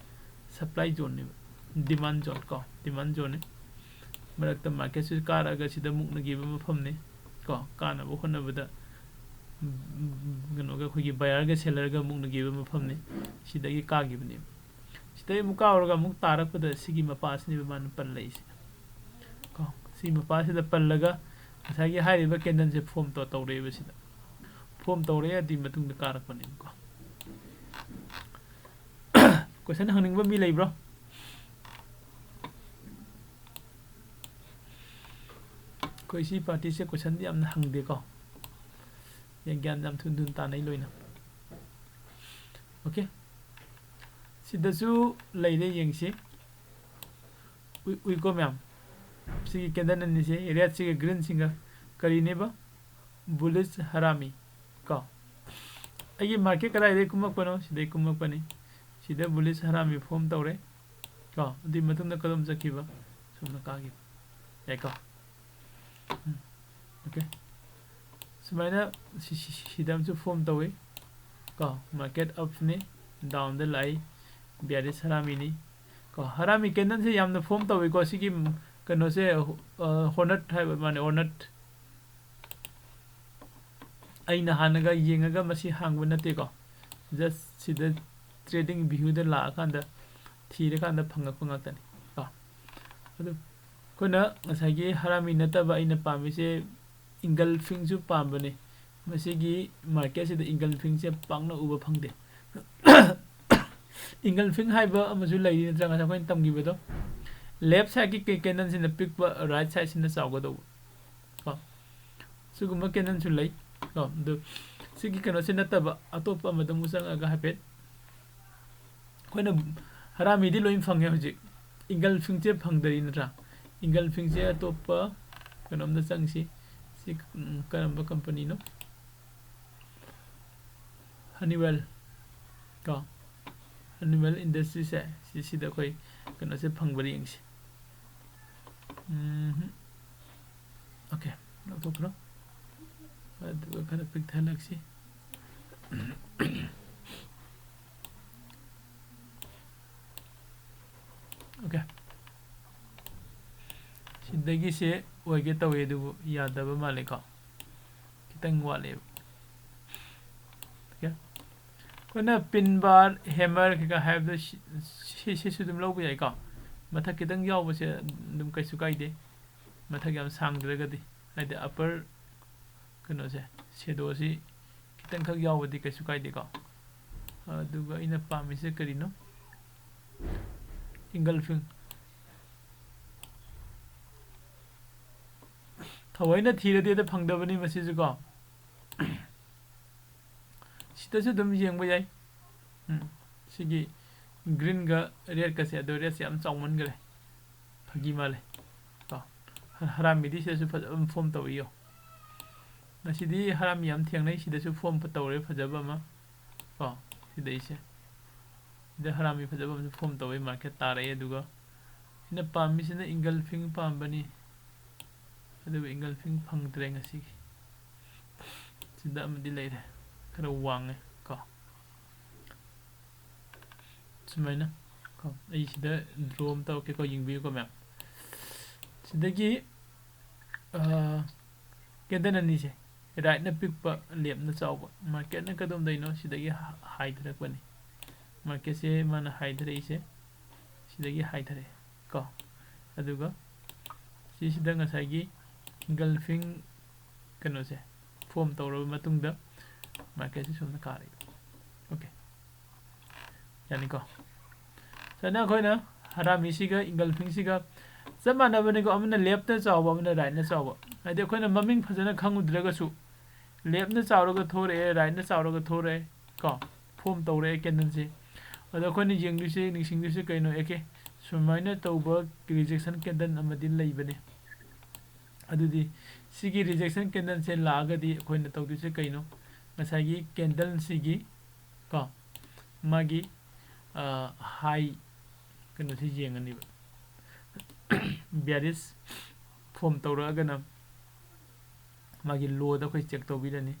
ꯁꯄ꯭ꯂꯥꯏ ꯖꯣꯟꯅꯦꯕ, ꯗꯤꯃꯥꯟ ꯖꯣꯟ ꯀꯣ, ꯗꯤꯃꯥꯟ ꯖꯣꯟꯅꯦ꯫ ꯃꯔꯛꯇ ꯃꯥꯔꯀꯦꯠꯁꯤ ꯀꯥꯔꯛꯑꯒ ꯁꯤꯗ ꯃꯨꯛꯅꯈꯤꯕ ꯃꯐꯝꯅꯤ ꯀꯣ, ꯀꯥꯅꯕ ꯍꯣꯠꯅꯕꯗ, ꯎꯝ, ꯀꯩꯅꯣꯒ, ꯑꯩꯈꯣꯏꯒꯤ ꯕꯌꯥꯔꯒ ꯁꯦꯂꯔꯒ ꯃꯨꯛꯅꯈꯤꯕ ꯃꯐꯝꯅꯤ, ꯁꯤꯗꯒꯤ ꯀꯥꯈꯤꯕꯅꯦꯕ꯫ ꯁꯤꯗꯩ ꯑꯃꯨꯛ ꯀꯥꯎꯔꯒ ꯑꯃꯨꯛ ꯇꯥꯔꯛꯄꯗ ꯁꯤꯒꯤ ꯃꯄꯥꯁꯤꯅꯦꯕ ꯃꯥꯅ ꯄꯜꯂꯛꯏꯁꯦ ꯀꯣ꯫ ꯁꯤ ꯃꯄꯥꯁꯤꯗ ꯄꯜꯂꯒ ꯉꯁꯥꯏꯒꯤ ꯍꯥꯏꯔꯤꯕ ꯀꯦꯟꯗꯜꯁꯦ ꯐꯣꯝ ꯇꯧ-, ꯇꯧꯔꯛꯑꯦꯕ ꯁꯤꯗ꯫ ꯐꯣꯝ ꯇꯧꯔꯛꯑꯦ, ꯑꯗꯨꯒꯤ ꯃꯇꯨꯡꯗ ꯀꯥꯔꯛꯄꯅꯦꯕꯀꯣ꯫ ꯀꯣꯏꯁꯟ ꯍꯪꯅꯤꯡꯕ ꯃꯤ ꯂꯩꯕ꯭ꯔꯣ? ꯑꯩꯈꯣꯏ ꯁꯤ ꯄꯥꯔꯇꯤꯁꯦ ꯀꯣꯏꯁꯟꯗꯤ ꯌꯥꯝꯅ ꯍꯪꯗꯦꯀꯣ꯫ ꯌꯥꯝ ꯒ꯭ꯌꯥꯟ ꯌꯥꯝ ꯊꯨꯅ ꯊꯨꯅ ꯇꯥꯟꯅꯩ ꯂꯣꯏꯅ꯫ ꯑꯣꯀꯦ꯫ ꯁꯤꯗꯁꯨ ꯂꯩꯔꯦ, ꯌꯦꯡꯁꯤ꯫ ꯎꯏ-, ꯎꯏꯀꯣ ꯃꯌꯥꯝ? ꯁꯤꯒꯤ ꯀꯦꯟꯗꯜ ꯑꯅꯤꯁꯦ, ꯔꯦꯗꯁꯤꯒ ꯒ꯭ꯔꯤꯟꯁꯤꯒ ꯀꯔꯤꯅꯦꯕ? ꯕꯨꯂꯤꯁ ꯍꯔꯥꯃꯤ ꯀꯣ꯫ ꯑꯩꯒꯤ ꯃꯥꯔꯀꯦꯠ ꯀꯗꯥꯏꯗꯒꯤ ꯀꯨꯝꯃꯛꯄꯅꯣ? ꯁꯤꯗꯩ ꯀꯨꯝꯃꯛꯄꯅꯤ꯫ ꯁꯤꯗ ꯕꯨꯂꯤꯁ ꯍꯔꯥꯃꯤ ꯐꯣꯝ ꯇꯧꯔꯦ ꯀꯣ꯫ ꯑꯗꯨꯒꯤ ꯃꯇꯨꯡꯗ ꯀꯗꯣꯝ ꯆꯠꯈꯤꯕ? ꯁꯣꯝꯗ ꯀꯥꯈꯤꯕ꯫ ꯌꯥꯏꯀꯣ? ꯎꯝ꯫ ꯑꯣꯀꯦ꯫ ꯁꯨꯃꯥꯏꯅ ꯁꯤ-, ꯁꯤ-, ꯁꯤ-, ꯁꯤꯗ ꯑꯃꯁꯨ ꯐꯣꯝ ꯇꯧꯏ꯫ ꯀꯣ, market up ꯅꯤ, down ꯗ ꯂꯥꯛꯏ, bearish ꯍꯔꯥꯃꯤꯅꯤ꯫ ꯀꯣ, ꯍꯔꯥꯃꯤ candle ꯁꯦ ꯌꯥꯝꯅ form ꯇꯧꯏꯀꯣ꯫ ꯁꯤꯒꯤ ꯀꯩꯅꯣꯁꯦ, ꯑ, horned ꯍꯥꯏꯕ ꯃꯥꯅꯦ, horned꯫ ꯑꯩꯅ ꯍꯥꯟꯅꯒ ꯌꯦꯡꯉꯒ ꯃꯁꯤ ꯍꯥꯡꯕ ꯅꯠꯇꯦꯀꯣ, just ꯁꯤꯗ trading view ꯗ ꯂꯥꯛꯑꯀꯥꯟꯗ, ꯊꯤꯔꯀꯥꯟꯗ ꯐꯪꯉꯛꯄ ꯉꯥꯛꯇꯅꯤ ꯀꯣ꯫ ꯑꯗꯨ ꯑꯩꯈꯣꯏꯅ ꯉꯁꯥꯏꯒꯤ ꯍꯔꯥꯃꯤ ꯅꯠꯇꯕ ꯑꯩꯅ ꯄꯥꯝꯃꯤꯁꯦ engulfing ꯁꯨ ꯄꯥꯝꯕꯅꯦ꯫ ꯃꯁꯤꯒꯤ market ꯁꯤꯗ engulfing ꯁꯦ ꯄꯥꯛꯅ ꯎꯕ ꯐꯪꯗꯦ꯫ Engulfing ꯍꯥꯏꯕ ꯑꯃꯁꯨ ꯂꯩꯔꯤ ꯅꯠꯇ꯭ꯔꯥ, ꯉꯁꯥꯏ ꯑꯩꯈꯣꯏꯅ ꯇꯝꯈꯤꯕꯗꯣ? Left side ꯀꯤ candle ꯁꯤꯅ ꯄꯤꯛꯄ, right side ꯁꯤꯅ ꯆꯥꯎꯒꯗꯧꯕ ꯀꯣ꯫ ꯁꯤꯒꯨꯝꯕ candle ꯁꯨ ꯂꯩ ꯀꯣ꯫ ꯑꯗꯨ ꯁꯤꯒꯤ ꯀꯩꯅꯣꯁꯤ ꯅꯠꯇꯕ ꯑꯇꯣꯞꯄ ꯑꯃꯗ ꯑꯃꯨꯛ ꯆꯪꯉꯒ ꯍꯥꯏꯐꯦꯠ, ꯑꯩꯈꯣꯏꯅ ꯍꯔꯥꯃꯤꯗꯤ ꯂꯣꯏ ꯐꯪꯉꯦ ꯍꯧꯖꯤꯛ, engulfing ꯁꯦ ꯐꯪꯗꯔꯤ ꯅꯠꯇ꯭ꯔꯥ? Engulfing ꯁꯦ ꯑꯇꯣꯞꯄ ꯀꯩꯅꯣꯝꯗ ꯆꯪꯁꯤ꯫ ꯁꯤ, ꯎꯝ, ꯀꯔꯝꯕ company ꯅꯣ? Honeywell ꯀꯣ, Honeywell Industries ꯁꯦ, ꯁꯤ, ꯁꯤꯗ ꯑꯩꯈꯣꯏ ꯀꯩꯅꯣꯁꯦ ꯐꯪꯕ꯭ꯔꯥ ꯌꯦꯡꯁꯤ꯫ ꯎꯝ, okay, ꯂꯧꯊꯣꯛꯈ꯭ꯔꯣ꯫ ꯑꯗꯨꯒ ꯈꯔ ꯄꯤꯛꯊꯍꯜꯂꯛꯁꯤ꯫ Okay, ꯁꯤꯗꯒꯤꯁꯦ ꯑꯣꯏꯒꯦ ꯇꯧꯋꯦ, ꯑꯗꯨꯕꯨ ꯌꯥꯗꯕ ꯃꯥꯜꯂꯦꯀꯣ, ꯈꯤꯇꯪ ꯋꯥꯠꯂꯦꯕ꯫ Okay, ꯑꯩꯈꯣꯏꯅ pin bar, hammer ꯀꯩꯀꯥ ꯍꯥꯏꯕꯗꯣ ꯁꯤ, ꯁꯤ, ꯁꯤꯁꯨ ꯑꯗꯨꯝ ꯂꯧꯕ ꯌꯥꯏꯀꯣ꯫ ꯃꯊꯛ ꯈꯤꯇꯪ ꯌꯥꯎꯕꯁꯦ ꯑꯗꯨꯝ ꯀꯩꯁꯨ ꯀꯥꯏꯗꯦ, ꯃꯊꯛ ꯌꯥꯝ ꯁꯥꯡꯗ꯭ꯔꯒꯗꯤ, ꯍꯥꯏꯗꯤ upper ꯀꯩꯅꯣꯁꯦ, shadow ꯁꯤ ꯈꯤꯇꯪꯈꯛ ꯌꯥꯎꯕꯗꯤ ꯀꯩꯁꯨ ꯀꯥꯏꯗꯦꯀꯣ꯫ ꯑꯗꯨꯒ ꯑꯩꯅ ꯄꯥꯝꯃꯤꯁꯦ ꯀꯔꯤꯅꯣ? Engulfing꯫ ꯊꯑꯣꯏꯅ ꯊꯤꯔꯗꯤ ꯑꯗ ꯐꯪꯗꯕꯅꯤ ꯃꯁꯤꯁꯨ ꯀꯣ꯫ ꯁꯤꯗꯁꯨ ꯑꯗꯨꯝ ꯌꯦꯡꯕ ꯌꯥꯏ꯫ ꯎꯝ, ꯁꯤꯒꯤ green ꯒ red ꯀꯁꯦ, ꯑꯗꯣ red ꯁꯦ ꯌꯥꯝ ꯆꯥꯎꯃꯟꯈ꯭ꯔꯦ, ꯐꯥꯒꯤ ꯃꯥꯜꯂꯦ ꯀꯣ꯫ ꯍ-, ꯍꯔꯥꯃꯤꯗꯤ ꯁꯤꯗꯁꯨ ꯐꯖꯕ ꯑꯃ form ꯇꯧꯏꯌꯣ꯫ ꯉꯁꯤꯗꯤ ꯍꯔꯥꯃꯤ ꯌꯥꯝ ꯊꯦꯡꯅꯩ꯫ ꯁꯤꯗꯁꯨ form ꯇꯧꯔꯦ ꯐꯖꯕ ꯑꯃ ꯀꯣ꯫ ꯁꯤꯗꯩꯁꯦ, ꯁꯤꯗ ꯍꯔꯥꯃꯤ ꯐꯖꯕ ꯑꯃꯁꯨ form ꯇꯧꯋꯦ, market ꯇꯥꯔꯛꯑꯦ꯫ ꯑꯗꯨꯒ ꯑꯩꯅ ꯄꯥꯝꯃꯤꯁꯤꯅ engulfing ꯄꯥꯝꯕꯅꯤ, ꯑꯗꯨꯕꯨ engulfing ꯐꯪꯗ꯭ꯔꯦ ꯉꯁꯤꯒꯤ꯫ ꯁꯤꯗ ꯑꯃꯗꯤ ꯂꯩꯔꯦ, ꯈꯔ ꯋꯥꯡꯉꯦ ꯀꯣ꯫ ꯁꯨꯃꯥꯏꯅ ꯀꯣ, ꯑꯩ ꯁꯤꯗ ꯗ꯭ꯔꯣ ꯑꯃ ꯇꯧꯔꯛꯀꯦꯀꯣ, ꯌꯦꯡꯕꯤꯌꯨꯀꯣ ꯃꯌꯥꯝ꯫ ꯁꯤꯗꯒꯤ ꯀꯦꯟꯗꯜ ꯑꯅꯤꯁꯦ, ꯔꯥꯏꯠꯅ ꯄꯤꯛꯄ, ꯂꯦꯞꯅ ꯆꯥꯎꯕ꯫ ꯃꯥꯔꯀꯦꯠꯅ ꯀꯗꯣꯝꯗꯩꯅꯣ? ꯁꯤꯗꯒꯤ ꯍꯥꯏꯊꯔꯛꯄꯅꯤ꯫ ꯃꯥꯔꯀꯦꯠꯁꯦ ꯃꯥꯅ ꯍꯥꯏꯊꯔꯛꯏꯁꯦ ꯁꯤꯗꯒꯤ ꯍꯥꯏꯊꯔꯛꯑꯦ ꯀꯣ꯫ ꯑꯗꯨꯒ ꯁꯤꯁꯤꯗ ꯉꯁꯥꯏꯒꯤ ꯏꯟꯒꯜꯐꯤꯡ ꯀꯩꯅꯣꯁꯦ ꯐꯣꯝ ꯇꯧꯔꯕ ꯃꯇꯨꯡꯗ ꯃꯥꯔꯀꯦꯠꯁꯦ ꯁꯣꯝꯗ ꯀꯥꯔꯛꯏ꯫ ꯑꯣꯀꯦ, ꯌꯥꯅꯤꯀꯣ? ꯁꯨꯃꯥꯏꯅ ꯑꯩꯈꯣꯏꯅ ꯍꯔꯥꯃꯤꯁꯤꯒ ꯏꯟꯒꯜꯐꯤꯡꯁꯤꯒ ꯆꯞ ꯃꯥꯟꯅꯕꯅꯤꯀꯣ, ꯑꯃꯅ ꯂꯦꯞꯇ ꯆꯥꯎꯕ, ꯑꯃꯅ ꯔꯥꯏꯠꯅ ꯆꯥꯎꯕ꯫ ꯍꯥꯏꯗꯤ ꯑꯩꯈꯣꯏꯅ ꯃꯃꯤꯡ ꯐꯖꯅ ꯈꯪꯉꯨꯗ꯭ꯔꯒꯁꯨ ꯂꯦꯞꯅ ꯆꯥꯎꯔꯒ ꯊꯣꯔꯛꯑꯦ, ꯔꯥꯏꯠꯅ ꯆꯥꯎꯔꯒ ꯊꯣꯔꯛꯑꯦ ꯀꯣ, ꯐꯣꯝ ꯇꯧꯔꯛꯑꯦ ꯀꯦꯟꯗꯜꯁꯦ꯫ ꯑꯗꯣ ꯑꯩꯈꯣꯏꯅ ꯌꯦꯡꯗꯣꯏꯁꯦ, ꯅꯤꯡꯁꯤꯡꯗꯣꯏꯁꯦ ꯀꯩꯅꯣ? ꯑꯦꯀꯦ, ꯁꯨꯃꯥꯏꯅ ꯇꯧꯕ ꯔꯤꯖꯦꯛꯁꯟ ꯀꯦꯟꯗꯜ ꯑꯃꯗꯤ ꯂꯩꯕꯅꯦ꯫ ꯑꯗꯨꯗꯤ ꯁꯤꯒꯤ ꯔꯤꯖꯦꯛꯁꯟ ꯀꯦꯟꯗꯜꯁꯦ ꯂꯥꯛꯑꯒꯗꯤ ꯑꯩꯈꯣꯏꯅ ꯇꯧꯗꯣꯏꯁꯦ ꯀꯩꯅꯣ? ꯉꯁꯥꯏꯒꯤ ꯀꯦꯟꯗꯜꯁꯤꯒꯤ ꯀꯣ, ꯃꯥꯒꯤ ꯍꯥꯏ ꯀꯩꯅꯣꯁꯤ ꯌꯦꯡꯉꯅꯤꯕ꯫ ꯕꯤꯌꯥꯔꯤꯁ ꯐꯣꯝ ꯇꯧꯔꯛꯑꯒꯅ ꯃꯥꯒꯤ ꯂꯣꯗ ꯑꯩꯈꯣꯏ ꯆꯦꯛ ꯇꯧꯕꯤꯔꯅꯤ,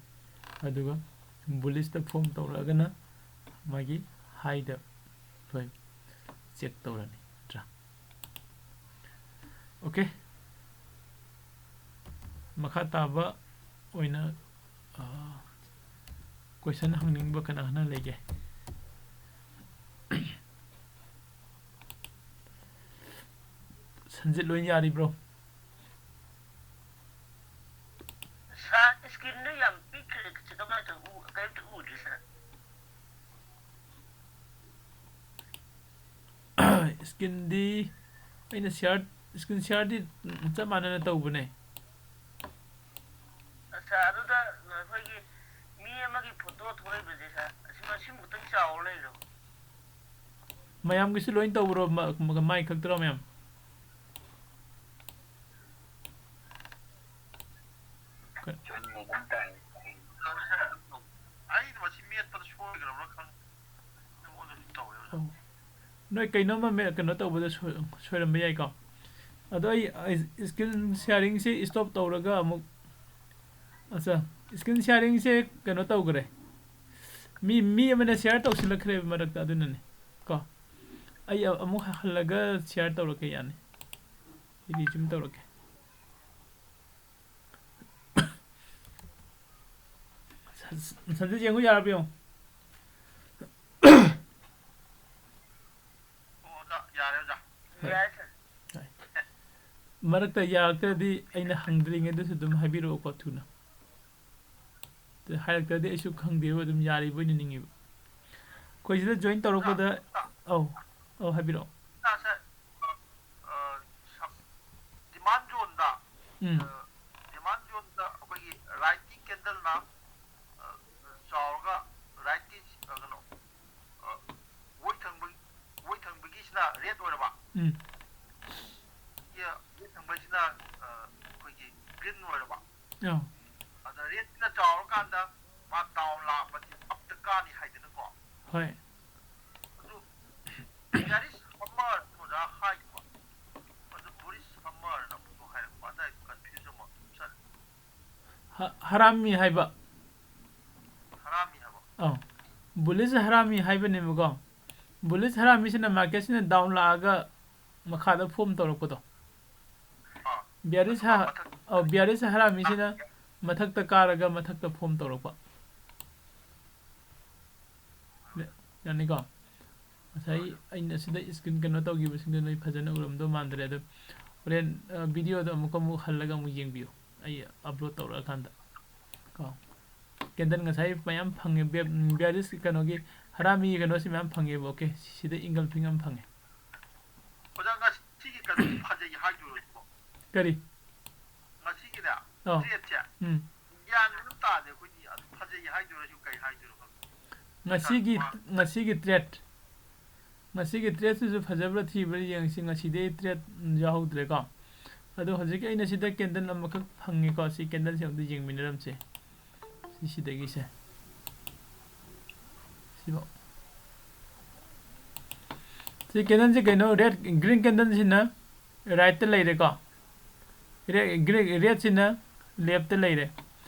ꯑꯗꯨꯒ ꯕꯨꯂꯤꯁꯇ ꯐꯣꯝ ꯇꯧꯔꯛꯑꯒꯅ ꯃꯥꯒꯤ ꯍꯥꯏꯗ ꯑꯩꯈꯣꯏ ꯆꯦꯛ ꯇꯧꯔꯅꯤ, ꯅꯠꯇ꯭ꯔꯥ? ꯑꯣꯀꯦ, ꯃꯈꯥ ꯇꯥꯕ ꯑꯣꯏꯅ ꯀꯣꯏꯁꯟ ꯍꯪꯅꯤꯡꯕ ꯀꯅꯥ ꯀꯅꯥ ꯂꯩꯒꯦ? ꯁꯟꯖꯤꯠ ꯂꯣꯏ ꯌꯥꯔꯤꯕ꯭ꯔꯣ? ꯁꯥꯔ, ꯁ꯭ꯀꯤꯟꯗꯣ ꯌꯥꯝ ꯄꯤꯛꯈ꯭ꯔꯦ, ꯀꯃꯥꯏꯅ ꯇꯧ-, ꯎ-, ꯀꯔꯤꯝꯇ ꯎꯗ꯭ꯔꯦ ꯁꯥꯔ꯫ ꯁ꯭ꯀꯤꯟꯗꯤ ꯑꯩꯅ ꯁꯤꯌꯥꯔ, ꯁ꯭ꯀꯤꯟ ꯁꯤꯌꯥꯔꯗꯤ ꯆꯞ ꯃꯥꯟꯅꯅ ꯇꯧꯕꯅꯦ꯫ ꯁꯥꯔ, ꯑꯗꯨꯗ ꯑꯩꯈꯣꯏꯒꯤ ꯃꯤ ꯑꯃꯒꯤ ꯐꯣꯇꯣ ꯊꯣꯛꯂꯛꯏꯕꯁꯦ ꯁꯥꯔ, ꯑꯁꯤ ꯃꯁꯤꯃꯨꯛꯇꯪ ꯆꯥꯎꯔ ꯂꯩꯔꯕ? ꯃꯌꯥꯝꯒꯤꯁꯨ ꯂꯣꯏ ꯇꯧꯕ꯭ꯔꯣ? ꯃ-, ꯃ-, ꯃꯥꯏ ꯈꯛꯇꯔꯣ ꯃꯌꯥꯝ? ꯀ- ꯑꯩꯅ ꯃꯁꯤ ꯃꯦꯠꯄꯗ ꯁꯣꯏꯈ꯭ꯔꯕ꯭ꯔꯥ ꯈꯪꯗꯦ꯫ ꯑꯩꯉꯣꯟꯗꯁꯨ ꯇꯧꯋꯦꯕ꯫ ꯑꯣ꯫ ꯅꯣꯏ ꯀꯩꯅꯣꯝꯃ ꯃꯦ-, ꯀꯩꯅꯣ ꯇꯧꯕꯗ ꯁꯣꯏ-, ꯁꯣꯏꯔꯝꯕ ꯌꯥꯏꯀꯣ꯫ ꯑꯗꯣ ꯑꯩ, ꯑꯩ ꯁ꯭ꯀ꯭ꯔꯤꯟ ꯁꯤꯌꯥꯔꯤꯡꯁꯦ ꯁ꯭ꯇꯣꯞ ꯇꯧꯔꯒ ꯑꯃꯨꯛ, ꯑꯠꯆꯥ, ꯁ꯭ꯀ꯭ꯔꯤꯟ ꯁꯤꯌꯥꯔꯤꯡꯁꯦ ꯀꯩꯅꯣ ꯇꯧꯈ꯭ꯔꯦ꯫ ꯃꯤ, ꯃꯤ ꯑꯃꯅ ꯁꯤꯌꯥꯔ ꯇꯧꯁꯤꯜꯂꯛꯈ꯭ꯔꯦꯕ ꯃꯔꯛꯇ, ꯑꯗꯨꯅꯅꯦ꯫ ꯀꯣ꯫ ꯑꯩ ꯑ-, ꯑꯃꯨꯛ ꯍꯜꯂꯒ share ꯇꯧꯔꯛꯀꯦ, ꯌꯥꯅꯤ꯫ ꯑꯩ resume ꯇꯧꯔꯛꯀꯦ꯫ ꯁꯟ-, ꯁꯟꯖꯤꯠ ꯌꯦꯡꯉꯨ ꯌꯥꯔꯕ ꯌꯦꯡꯉꯨ꯫ ꯑꯣ, ꯑꯣꯖꯥ, ꯌꯥꯔꯦ, ꯑꯣꯖꯥ꯫ ꯍꯣꯏ꯫ ꯌꯥꯔꯦ, ꯁꯔ꯫ ꯍꯣꯏ꯫ ꯃꯔꯛꯇ ꯌꯥꯔꯛꯇ꯭ꯔꯗꯤ ꯑꯩꯅ ꯍꯪꯗ꯭ꯔꯤꯉꯩꯗꯁꯨ ꯑꯗꯨꯝ ꯍꯥꯏꯕꯤꯔꯛꯑꯣꯀꯣ, ꯊꯨꯅ꯫ ꯑꯗꯨ ꯍꯥꯏꯔꯛꯇ꯭ꯔꯗꯤ ꯑꯩꯁꯨ ꯈꯪꯗꯦꯕ, ꯑꯗꯨꯝ ꯌꯥꯔꯤꯕꯣꯏ ꯅꯤꯡꯉꯤꯕ꯫ ꯑꯩꯈꯣꯏ ꯁꯤꯗ join ꯇꯧꯔꯛꯄꯗ, ꯑꯣꯖꯥ꯫ ꯑꯧ, ꯑꯧ, ꯍꯥꯏꯕꯤꯔꯛꯑꯣ꯫ ꯑꯣꯖꯥ, ꯁꯔ, ꯑ, ꯁꯕ-, demand zoneꯗ, ꯎꯝ꯫ ꯑ, demand zoneꯗ ꯑꯩꯈꯣꯏꯒꯤ rightꯀꯤ candleꯅ, ꯑ, ꯆꯥꯎꯔꯒ rightꯀꯤ, ꯑ, ꯀꯩꯅꯣ, ꯑ, ꯑꯣꯏ ꯊꯪꯕ, ꯑꯣꯏ ꯊꯪꯕꯒꯤꯁꯤꯅ red ꯑꯣꯏꯔꯕ꯫ ꯎꯝ꯫ ꯁꯤꯒꯤ ꯑꯣꯏ ꯊꯪꯕꯁꯤꯅ, ꯑ, ꯑꯩꯈꯣꯏꯒꯤ green ꯑꯣꯏꯔꯕ꯫ ꯑꯥ꯫ ꯑꯗ redꯁꯤꯅ ꯆꯥꯎꯔꯀꯥꯟꯗ ꯃꯥ down ꯂꯥꯛꯄꯗꯤ upꯇ ꯀꯥꯅꯤ ꯍꯥꯏꯗꯅꯀꯣ꯫ ꯍꯣꯏ꯫ ꯑꯗꯨ bearish hammer ꯑꯣꯖꯥ ꯍꯥꯏꯈꯤꯕ꯫ ꯑꯗꯨ bullish hammerꯅ ꯑꯃꯨꯛꯁꯨ ꯍꯥꯏꯔꯛꯄ꯫ ꯑꯗ ꯑꯩ confuse ꯑꯃ ꯆꯠꯂꯦ꯫ ꯍ-, ꯍꯔꯥꯃꯤ ꯍꯥꯏꯕ꯫ ꯍꯔꯥꯃꯤ ꯍꯥꯏꯕ꯫ ꯑꯧ꯫ Bullish ꯍꯔꯥꯃꯤ ꯍꯥꯏꯕꯅꯦꯕꯀꯣ꯫ Bullish ꯍꯔꯥꯃꯤꯁꯤꯅ marketꯁꯤꯅ down ꯂꯥꯛꯑꯒ ꯃꯈꯥꯗ form ꯇꯧꯔꯛꯄꯗꯣ꯫ ꯑꯥ꯫ Bearish ꯑꯗꯨꯒ ꯍ-, ꯃꯊꯛ ꯑꯧ, bearish ꯍꯔꯥꯃꯤꯁꯤꯅ ꯃꯊꯛꯇ ꯀꯥꯔꯒ ꯃꯊꯛꯇ form ꯇꯧꯔꯛꯄ꯫ ꯌꯥꯅꯤꯀꯣ? ꯉꯁꯥꯏ ꯑꯩꯅ ꯁꯤꯗ screen ꯀꯩꯅꯣ ꯇꯧꯈꯤꯕꯁꯤꯡꯗꯣ ꯅꯣꯏ ꯐꯖꯅ ꯎꯔꯝꯗꯧ ꯃꯥꯟꯗ꯭ꯔꯦ꯫ ꯑꯗꯣ ꯍꯣꯔꯦꯟ, ꯑ, videoꯗꯣ ꯑꯃꯨꯛꯀ ꯑꯃꯨꯛ ꯍꯜꯂꯒ ꯑꯃꯨꯛ ꯌꯦꯡꯕꯤꯌꯨ, ꯑꯩ upload ꯇꯧꯔꯛꯑꯀꯥꯟꯗ ꯀꯣ꯫ Candle ꯉꯁꯥꯏ ꯃꯌꯥꯝ ꯐꯪꯉꯦ, ꯕꯦ-, ꯎꯝ, bearish ꯀꯩꯅꯣꯒꯤ ꯍꯔꯥꯃꯤꯒꯤ ꯀꯩꯅꯣꯁꯤ ꯃꯌꯥꯝ ꯐꯪꯉꯦꯕ꯫ OK, ꯁꯤꯗ engulfing ꯑꯃ ꯐꯪꯉꯦ꯫ ꯑꯣꯖꯥ, ꯉꯁꯤꯒꯤ ꯀꯩꯅꯣꯁꯤ ꯐꯖꯩ ꯍꯥꯏꯗꯣꯏꯔꯣ ꯁꯤꯕꯣ? ꯀꯔꯤ? ꯉꯁꯤꯒꯤꯅꯦ, ꯑꯧ꯫ Tradeꯁꯦ ꯎꯝ꯫ ꯒ꯭ꯌꯥꯟ ꯃꯦꯟ ꯑꯃ ꯇꯥꯗꯦ ꯑꯩꯈꯣꯏꯗꯤ꯫ ꯑꯗꯨ ꯐꯖꯩ ꯍꯥꯏꯗꯣꯏꯔꯥ, ꯁꯤ ꯀꯩ ꯍꯥꯏꯗꯣꯏꯅꯣ ꯈꯪꯗꯦ꯫ ꯉꯁꯤꯒꯤ, ꯃꯥ- ꯉꯁꯤꯒꯤ trade, ꯉꯁꯤꯒꯤ tradeꯁꯤꯁꯨ ꯐꯖꯕ꯭ꯔꯥ ꯊꯤꯕ꯭ꯔꯥ ꯌꯦꯡꯁꯤ꯫ ꯉꯁꯤꯗꯤ trade ꯌꯥꯎꯍꯧꯗ꯭ꯔꯦꯀꯣ꯫ ꯑꯗꯣ ꯍꯧꯖꯤꯛꯀꯤ ꯑꯩꯅ ꯁꯤꯗ candle ꯑꯃꯈꯛ ꯐꯪꯉꯦꯀꯣ꯫ ꯁꯤ candleꯁꯦ ꯑꯝꯇ ꯌꯦꯡꯃꯤꯟꯅꯔꯝꯁꯦ꯫ ꯁꯤ, ꯁꯤꯗꯒꯤꯁꯦ꯫ ꯁꯤꯐꯧ꯫ ꯁꯤ candleꯁꯦ ꯀꯩꯅꯣ, red, green candleꯁꯤꯅ rightꯇ ꯂꯩꯔꯦꯀꯣ꯫ Red, green, redꯁꯤꯅ leftꯇ ꯂꯩꯔꯦ꯫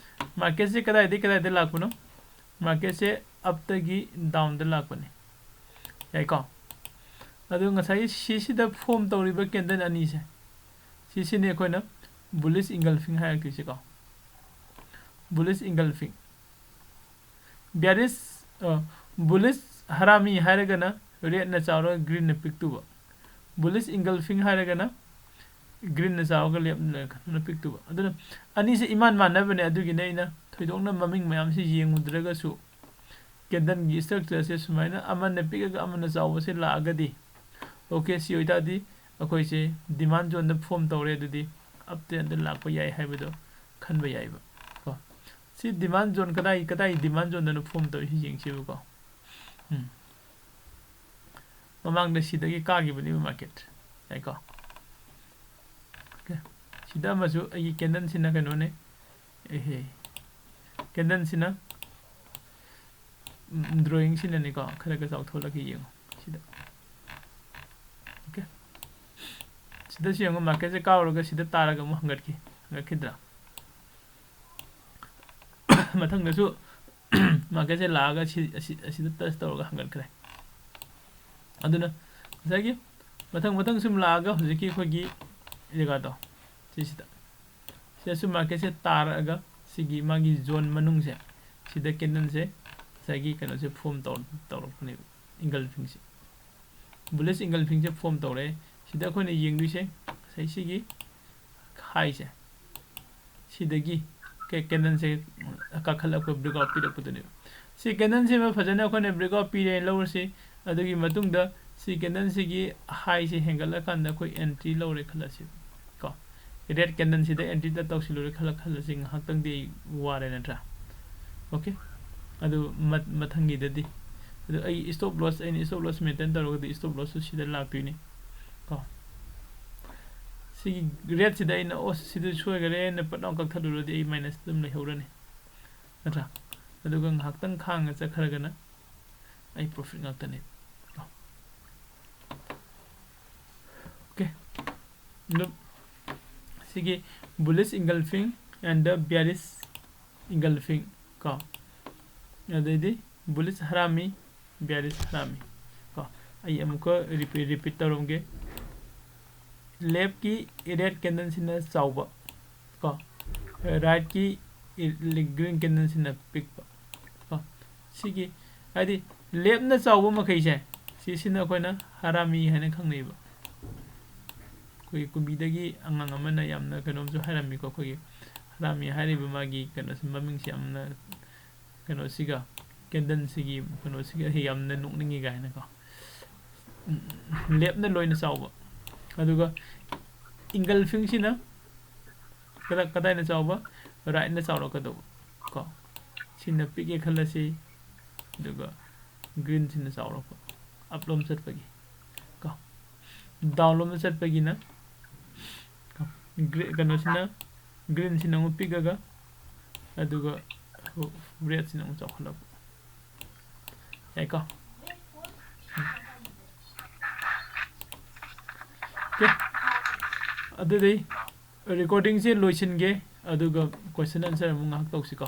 Marketꯁꯦ ꯀꯗꯥꯏꯗꯒꯤ ꯀꯗꯥꯏꯗ ꯂꯥꯛꯄꯅꯣ? Marketꯁꯦ upꯇꯒꯤ downꯗ ꯂꯥꯛꯄꯅꯤ꯫ ꯌꯥꯏꯀꯣ? ꯑꯗꯣ ꯉꯁꯥꯏꯒꯤ ꯁꯤꯁꯤꯗ ꯐꯣꯝ ꯇꯧꯔꯤꯕ ꯀꯦꯟꯗꯜ ꯑꯅꯤꯁꯦ, ꯁꯤꯁꯤꯅꯤ ꯑꯩꯈꯣꯏꯅ ꯕꯨꯂꯤꯁ ꯏꯪꯒꯜꯐꯤꯡ ꯍꯥꯏꯔꯛꯇꯣꯏꯁꯦꯀꯣ꯫ ꯕꯨꯂꯤꯁ ꯏꯪꯒꯜꯐꯤꯡ, ꯕꯤꯌꯥꯔꯤꯁ, ꯕꯨꯂꯤꯁ ꯍꯔꯥꯃꯤ ꯍꯥꯏꯔꯒꯅ ꯔꯦꯗꯅ ꯆꯥꯎꯔꯒ ꯒ꯭ꯔꯤꯟꯅ ꯄꯤꯛꯇꯨꯕ, ꯕꯨꯂꯤꯁ ꯏꯪꯒꯜꯐꯤꯡ ꯍꯥꯏꯔꯒꯅ ꯒ꯭ꯔꯤꯟꯅ ꯆꯥꯎꯔꯒ ꯂꯦꯞꯅ ꯄꯤꯛꯇꯨꯕ꯫ ꯑꯗꯨꯅ ꯑꯅꯤꯁꯦ ꯏꯃꯥꯟ ꯃꯥꯟꯅꯕꯅꯦ, ꯑꯗꯨꯒꯤꯅꯦ ꯑꯩꯅ ꯊꯣꯏꯗꯣꯛꯅ ꯃꯃꯤꯡ ꯃꯌꯥꯝꯁꯤ ꯌꯦꯡꯉꯨꯗ꯭ꯔꯒꯁꯨ ꯀꯦꯟꯗꯜꯒꯤ ꯏꯁꯇ꯭ꯔꯛꯆꯔꯁꯦ ꯁꯨꯃꯥꯏꯅ ꯑꯃꯅ ꯄꯤꯛꯑꯒ ꯑꯃꯅ ꯆꯥꯎꯕꯁꯦ ꯂꯥꯛꯑꯒꯗꯤ, ꯑꯣꯀꯦ, ꯁꯤ ꯑꯣꯏꯇꯥꯔꯗꯤ ꯑꯩꯈꯣꯏꯁꯦ ꯗꯤꯃꯥꯟ ꯖꯣꯟꯗ ꯐꯣꯝ ꯇꯧꯔꯦ, ꯑꯗꯨꯗꯤ ꯑꯞ ꯇ꯭ꯔꯦꯟꯗ ꯂꯥꯛꯄ ꯌꯥꯏ ꯍꯥꯏꯕꯗꯣ ꯈꯟꯕ ꯌꯥꯏꯕ ꯀꯣ꯫ ꯁꯤ ꯗꯤꯃꯥꯟ ꯖꯣꯟ ꯀꯗꯥꯏ, ꯀꯗꯥꯏ ꯗꯤꯃꯥꯟ ꯖꯣꯟꯗꯅꯣ ꯐꯣꯝ ꯇꯧꯔꯤꯁꯤ ꯌꯦꯡꯁꯦꯕꯀꯣ꯫ ꯎꯝ꯫ ꯃꯃꯥꯡꯗ ꯁꯤꯗꯒꯤ ꯀꯥꯈꯤꯕꯅꯦꯕ ꯃꯥꯔꯀꯦꯠ, ꯌꯥꯏꯀꯣ꯫ ꯑꯣꯀꯦ, ꯁꯤꯗ ꯑꯃꯁꯨ ꯑꯩꯒꯤ ꯀꯦꯟꯗꯜꯁꯤꯅ ꯀꯩꯅꯣꯅꯦ, ꯑꯦꯍꯦ, ꯀꯦꯟꯗꯜꯁꯤꯅ ꯗ꯭ꯔꯣꯌꯤꯡꯁꯤꯅꯅꯦꯀꯣ, ꯈꯔ ꯈꯔ ꯆꯥꯎꯊꯣꯛꯂꯒ ꯌꯦꯡꯉꯣ ꯁꯤꯗ꯫ ꯑꯣꯀꯦ, ꯁꯤꯗꯁꯨ ꯌꯦꯡꯉꯣ, ꯃꯥꯔꯀꯦꯠꯁꯦ ꯀꯥꯎꯔꯒ ꯁꯤꯗ ꯇꯥꯔꯒ ꯑꯃꯨꯛ ꯍꯪꯒꯠꯈꯤ, ꯍꯪꯒꯠꯈꯤꯗ꯭ꯔꯥ? ꯃꯊꯪꯗꯁꯨ ꯃꯥꯔꯀꯦꯠꯁꯦ ꯂꯥꯛꯑꯒ ꯁꯤ, ꯑꯁꯤ, ꯑꯁꯤꯗ ꯇꯁ ꯇꯧꯔꯒ ꯍꯪꯒꯠꯈ꯭ꯔꯦ꯫ ꯑꯗꯨꯅ ꯉꯁꯥꯏꯒꯤ ꯃꯊꯪ ꯃꯊꯪ ꯁꯨꯝ ꯂꯥꯛꯑꯒ ꯍꯧꯖꯤꯛꯀꯤ ꯑꯩꯈꯣꯏꯒꯤ ꯖꯒꯥꯗꯣ ꯁꯤꯁꯤꯗ, ꯁꯤꯗꯁꯨ ꯃꯥꯔꯀꯦꯠꯁꯦ ꯇꯥꯔꯛꯑꯒ ꯁꯤꯒꯤ ꯃꯥꯒꯤ ꯖꯣꯟ ꯃꯅꯨꯡꯁꯦ, ꯁꯤꯗ ꯀꯦꯟꯗꯜꯁꯦ ꯉꯁꯥꯏꯒꯤ ꯀꯩꯅꯣꯁꯦ ꯐꯣꯝ ꯇꯧꯔ-, ꯇꯧꯔꯛꯄꯅꯦꯕ, ꯏꯪꯒꯜꯐꯤꯡꯁꯦ꯫ ꯕꯨꯂꯤꯁ ꯏꯪꯒꯜꯐꯤꯡꯁꯦ ꯐꯣꯝ ꯇꯧꯔꯛꯑꯦ꯫ ꯁꯤꯗ ꯑꯩꯈꯣꯏꯅ ꯌꯦꯡꯗꯣꯏꯁꯦ ꯉꯁꯥꯏ ꯁꯤꯒꯤ ꯍꯥꯏꯁꯦ, ꯁꯤꯗꯒꯤ ꯀꯦ-, ꯀꯦꯟꯗꯜꯁꯦ ꯀꯥꯈꯠꯂꯛꯄ, ꯕ꯭ꯔꯦꯛꯑꯥꯎꯠ ꯄꯤꯔꯛꯄꯗꯨꯅꯦꯕ꯫ ꯁꯤ ꯀꯦꯟꯗꯜꯁꯤꯃ ꯐꯖꯅ ꯑꯩꯈꯣꯏꯅ ꯕ꯭ꯔꯦꯛꯑꯥꯎꯠ ꯄꯤꯔꯦꯅ ꯂꯧꯔꯁꯤ꯫ ꯑꯗꯨꯒꯤ ꯃꯇꯨꯡꯗ ꯁꯤ ꯀꯦꯟꯗꯜꯁꯤꯒꯤ ꯍꯥꯏꯁꯦ ꯍꯦꯟꯒꯠꯂꯀꯥꯟꯗ ꯑꯩꯈꯣꯏ ꯑꯦꯟꯇ꯭ꯔꯤ ꯂꯧꯔꯦ ꯈꯜꯂꯁꯤ ꯀꯣ꯫ ꯔꯦꯗ ꯀꯦꯟꯗꯜꯁꯤꯗ ꯑꯦꯟꯇ꯭ꯔꯤꯗ ꯇꯧꯁꯤꯜꯂꯨꯔꯦ ꯈꯜꯂ, ꯈꯜꯂꯁꯤ, ꯉꯥꯏꯍꯥꯛꯇꯪꯗꯤ ꯑꯩ ꯋꯥꯔꯦ ꯅꯠꯇ꯭ꯔꯥ? ꯑꯣꯀꯦ, ꯑꯗꯨ ꯃ-, ꯃꯊꯪꯒꯤꯗꯗꯤ, ꯑꯗꯨ ꯑꯩ ꯏꯁꯇꯣꯞ ꯂꯣꯁ, ꯑꯩꯅ ꯏꯁꯇꯣꯞ ꯂꯣꯁ ꯃꯦꯟꯇꯦꯟ ꯇꯧꯔꯒꯗꯤ ꯏꯁꯇꯣꯞ ꯂꯣꯁꯁꯨ ꯁꯤꯗ ꯂꯥꯛꯇꯣꯏꯅꯤ ꯀꯣ꯫ ꯁꯤꯒꯤ ꯔꯦꯗꯁꯤꯗ ꯑꯩꯅ, "ꯑꯣ, ꯁꯤꯗ ꯁꯣꯏꯈꯔꯦꯅ" ꯄꯠ ꯂꯥꯎ ꯀꯛꯊꯠꯂꯨꯔꯗꯤ ꯑꯩ ꯃꯥꯏꯅꯁꯇ ꯑꯗꯨꯝ ꯂꯩꯍꯧꯔꯅꯤ, ꯅꯠꯇ꯭ꯔꯥ? ꯑꯗꯨꯒ ꯉꯥꯏꯍꯥꯛꯇꯪ ꯈꯥꯡꯉ ꯆꯠꯈ꯭ꯔꯒꯅ ꯑꯩ ꯄ꯭ꯔꯣꯐꯤꯠ ꯉꯥꯛꯇꯅꯦ ꯀꯣ꯫ ꯑꯣꯀꯦ, ꯑꯗꯨꯝ ꯁꯤꯒꯤ bullish engulfing and the bearish engulfing ꯀꯣ, ꯑꯗꯩꯗꯤ bullish ꯍꯔꯥꯃꯤ, bearish ꯍꯔꯥꯃꯤ ꯀꯣ꯫ ꯑꯩ ꯑꯃꯨꯛꯀ repeat repeat ꯇꯧꯔꯝꯒꯦ꯫ Leftꯀꯤ red candleꯁꯤꯅ ꯆꯥꯎꯕ ꯀꯣ, rightꯀꯤ green candleꯁꯤꯅ ꯄꯤꯛꯄ ꯀꯣ꯫ ꯁꯤꯒꯤ ꯍꯥꯏꯗꯤ leftꯅ ꯆꯥꯎꯕ ꯃꯈꯩꯁꯦ, ꯁꯤꯁꯤꯅ ꯑꯩꯈꯣꯏꯅ ꯍꯔꯥꯃꯤ ꯍꯥꯏꯅ ꯈꯪꯅꯩꯕ꯫ ꯑꯩꯈꯣꯏꯒꯤ ꯀꯨꯝꯕꯤꯗꯒꯤ ꯑꯉꯥꯡ ꯑꯃꯅ ꯌꯥꯝꯅ ꯀꯩꯅꯣꯝꯁꯨ ꯍꯥꯏꯔꯝꯃꯤꯀꯣ, ꯑꯩꯈꯣꯏꯒꯤ ꯍꯔꯥꯃꯤ ꯍꯥꯏꯔꯤꯕ ꯃꯥꯒꯤ ꯀꯩꯅꯣꯁꯤ, ꯃꯃꯤꯡꯁꯤ ꯌꯥꯝꯅ ꯀꯩꯅꯣꯁꯤꯒ, candleꯁꯤꯒꯤ ꯀꯩꯅꯣꯁꯤꯒ ꯌꯥꯝꯅ ꯅꯣꯛꯅꯤꯡꯉꯤ ꯀꯥꯏꯅꯀꯣ꯫ ꯎꯝ, leftꯅ ꯂꯣꯏꯅ ꯆꯥꯎꯕ, ꯑꯗꯨꯒ engulfingꯁꯤꯅ ꯀꯗꯥ-, ꯀꯗꯥꯏꯅ ꯆꯥꯎꯕ? Rightꯅ ꯆꯥꯎꯔꯛꯀꯗꯧꯕ ꯀꯣ꯫ ꯁꯤꯅ ꯄꯤꯛꯑꯦ ꯈꯜꯂꯁꯤ, ꯑꯗꯨꯒ greenꯁꯤꯅ ꯆꯥꯎꯔꯛꯄ, up ꯂꯣꯝ ꯆꯠꯄꯒꯤ ꯀꯣ꯫ Down ꯂꯣꯝꯗ ꯆꯠꯄꯒꯤꯅ ꯀꯣ, gre-, ꯀꯩꯅꯣꯁꯤꯅ, greenꯁꯤꯅ ꯑꯃꯨꯛ ꯄꯤꯛꯑꯒ, ꯑꯗꯨꯒ redꯁꯤꯅ ꯑꯃꯨꯛ ꯆꯥꯎꯈꯠꯂꯛꯄ꯫ ꯌꯥꯏꯀꯣ? Okay. ꯑꯗꯨꯗꯤ recordingꯁꯦ ꯂꯣꯏꯁꯤꯟꯒꯦ, ꯑꯗꯨꯒ question answer ꯑꯃꯨꯛ ꯉꯥꯏꯍꯥꯛ ꯇꯧꯁꯤꯀꯣ꯫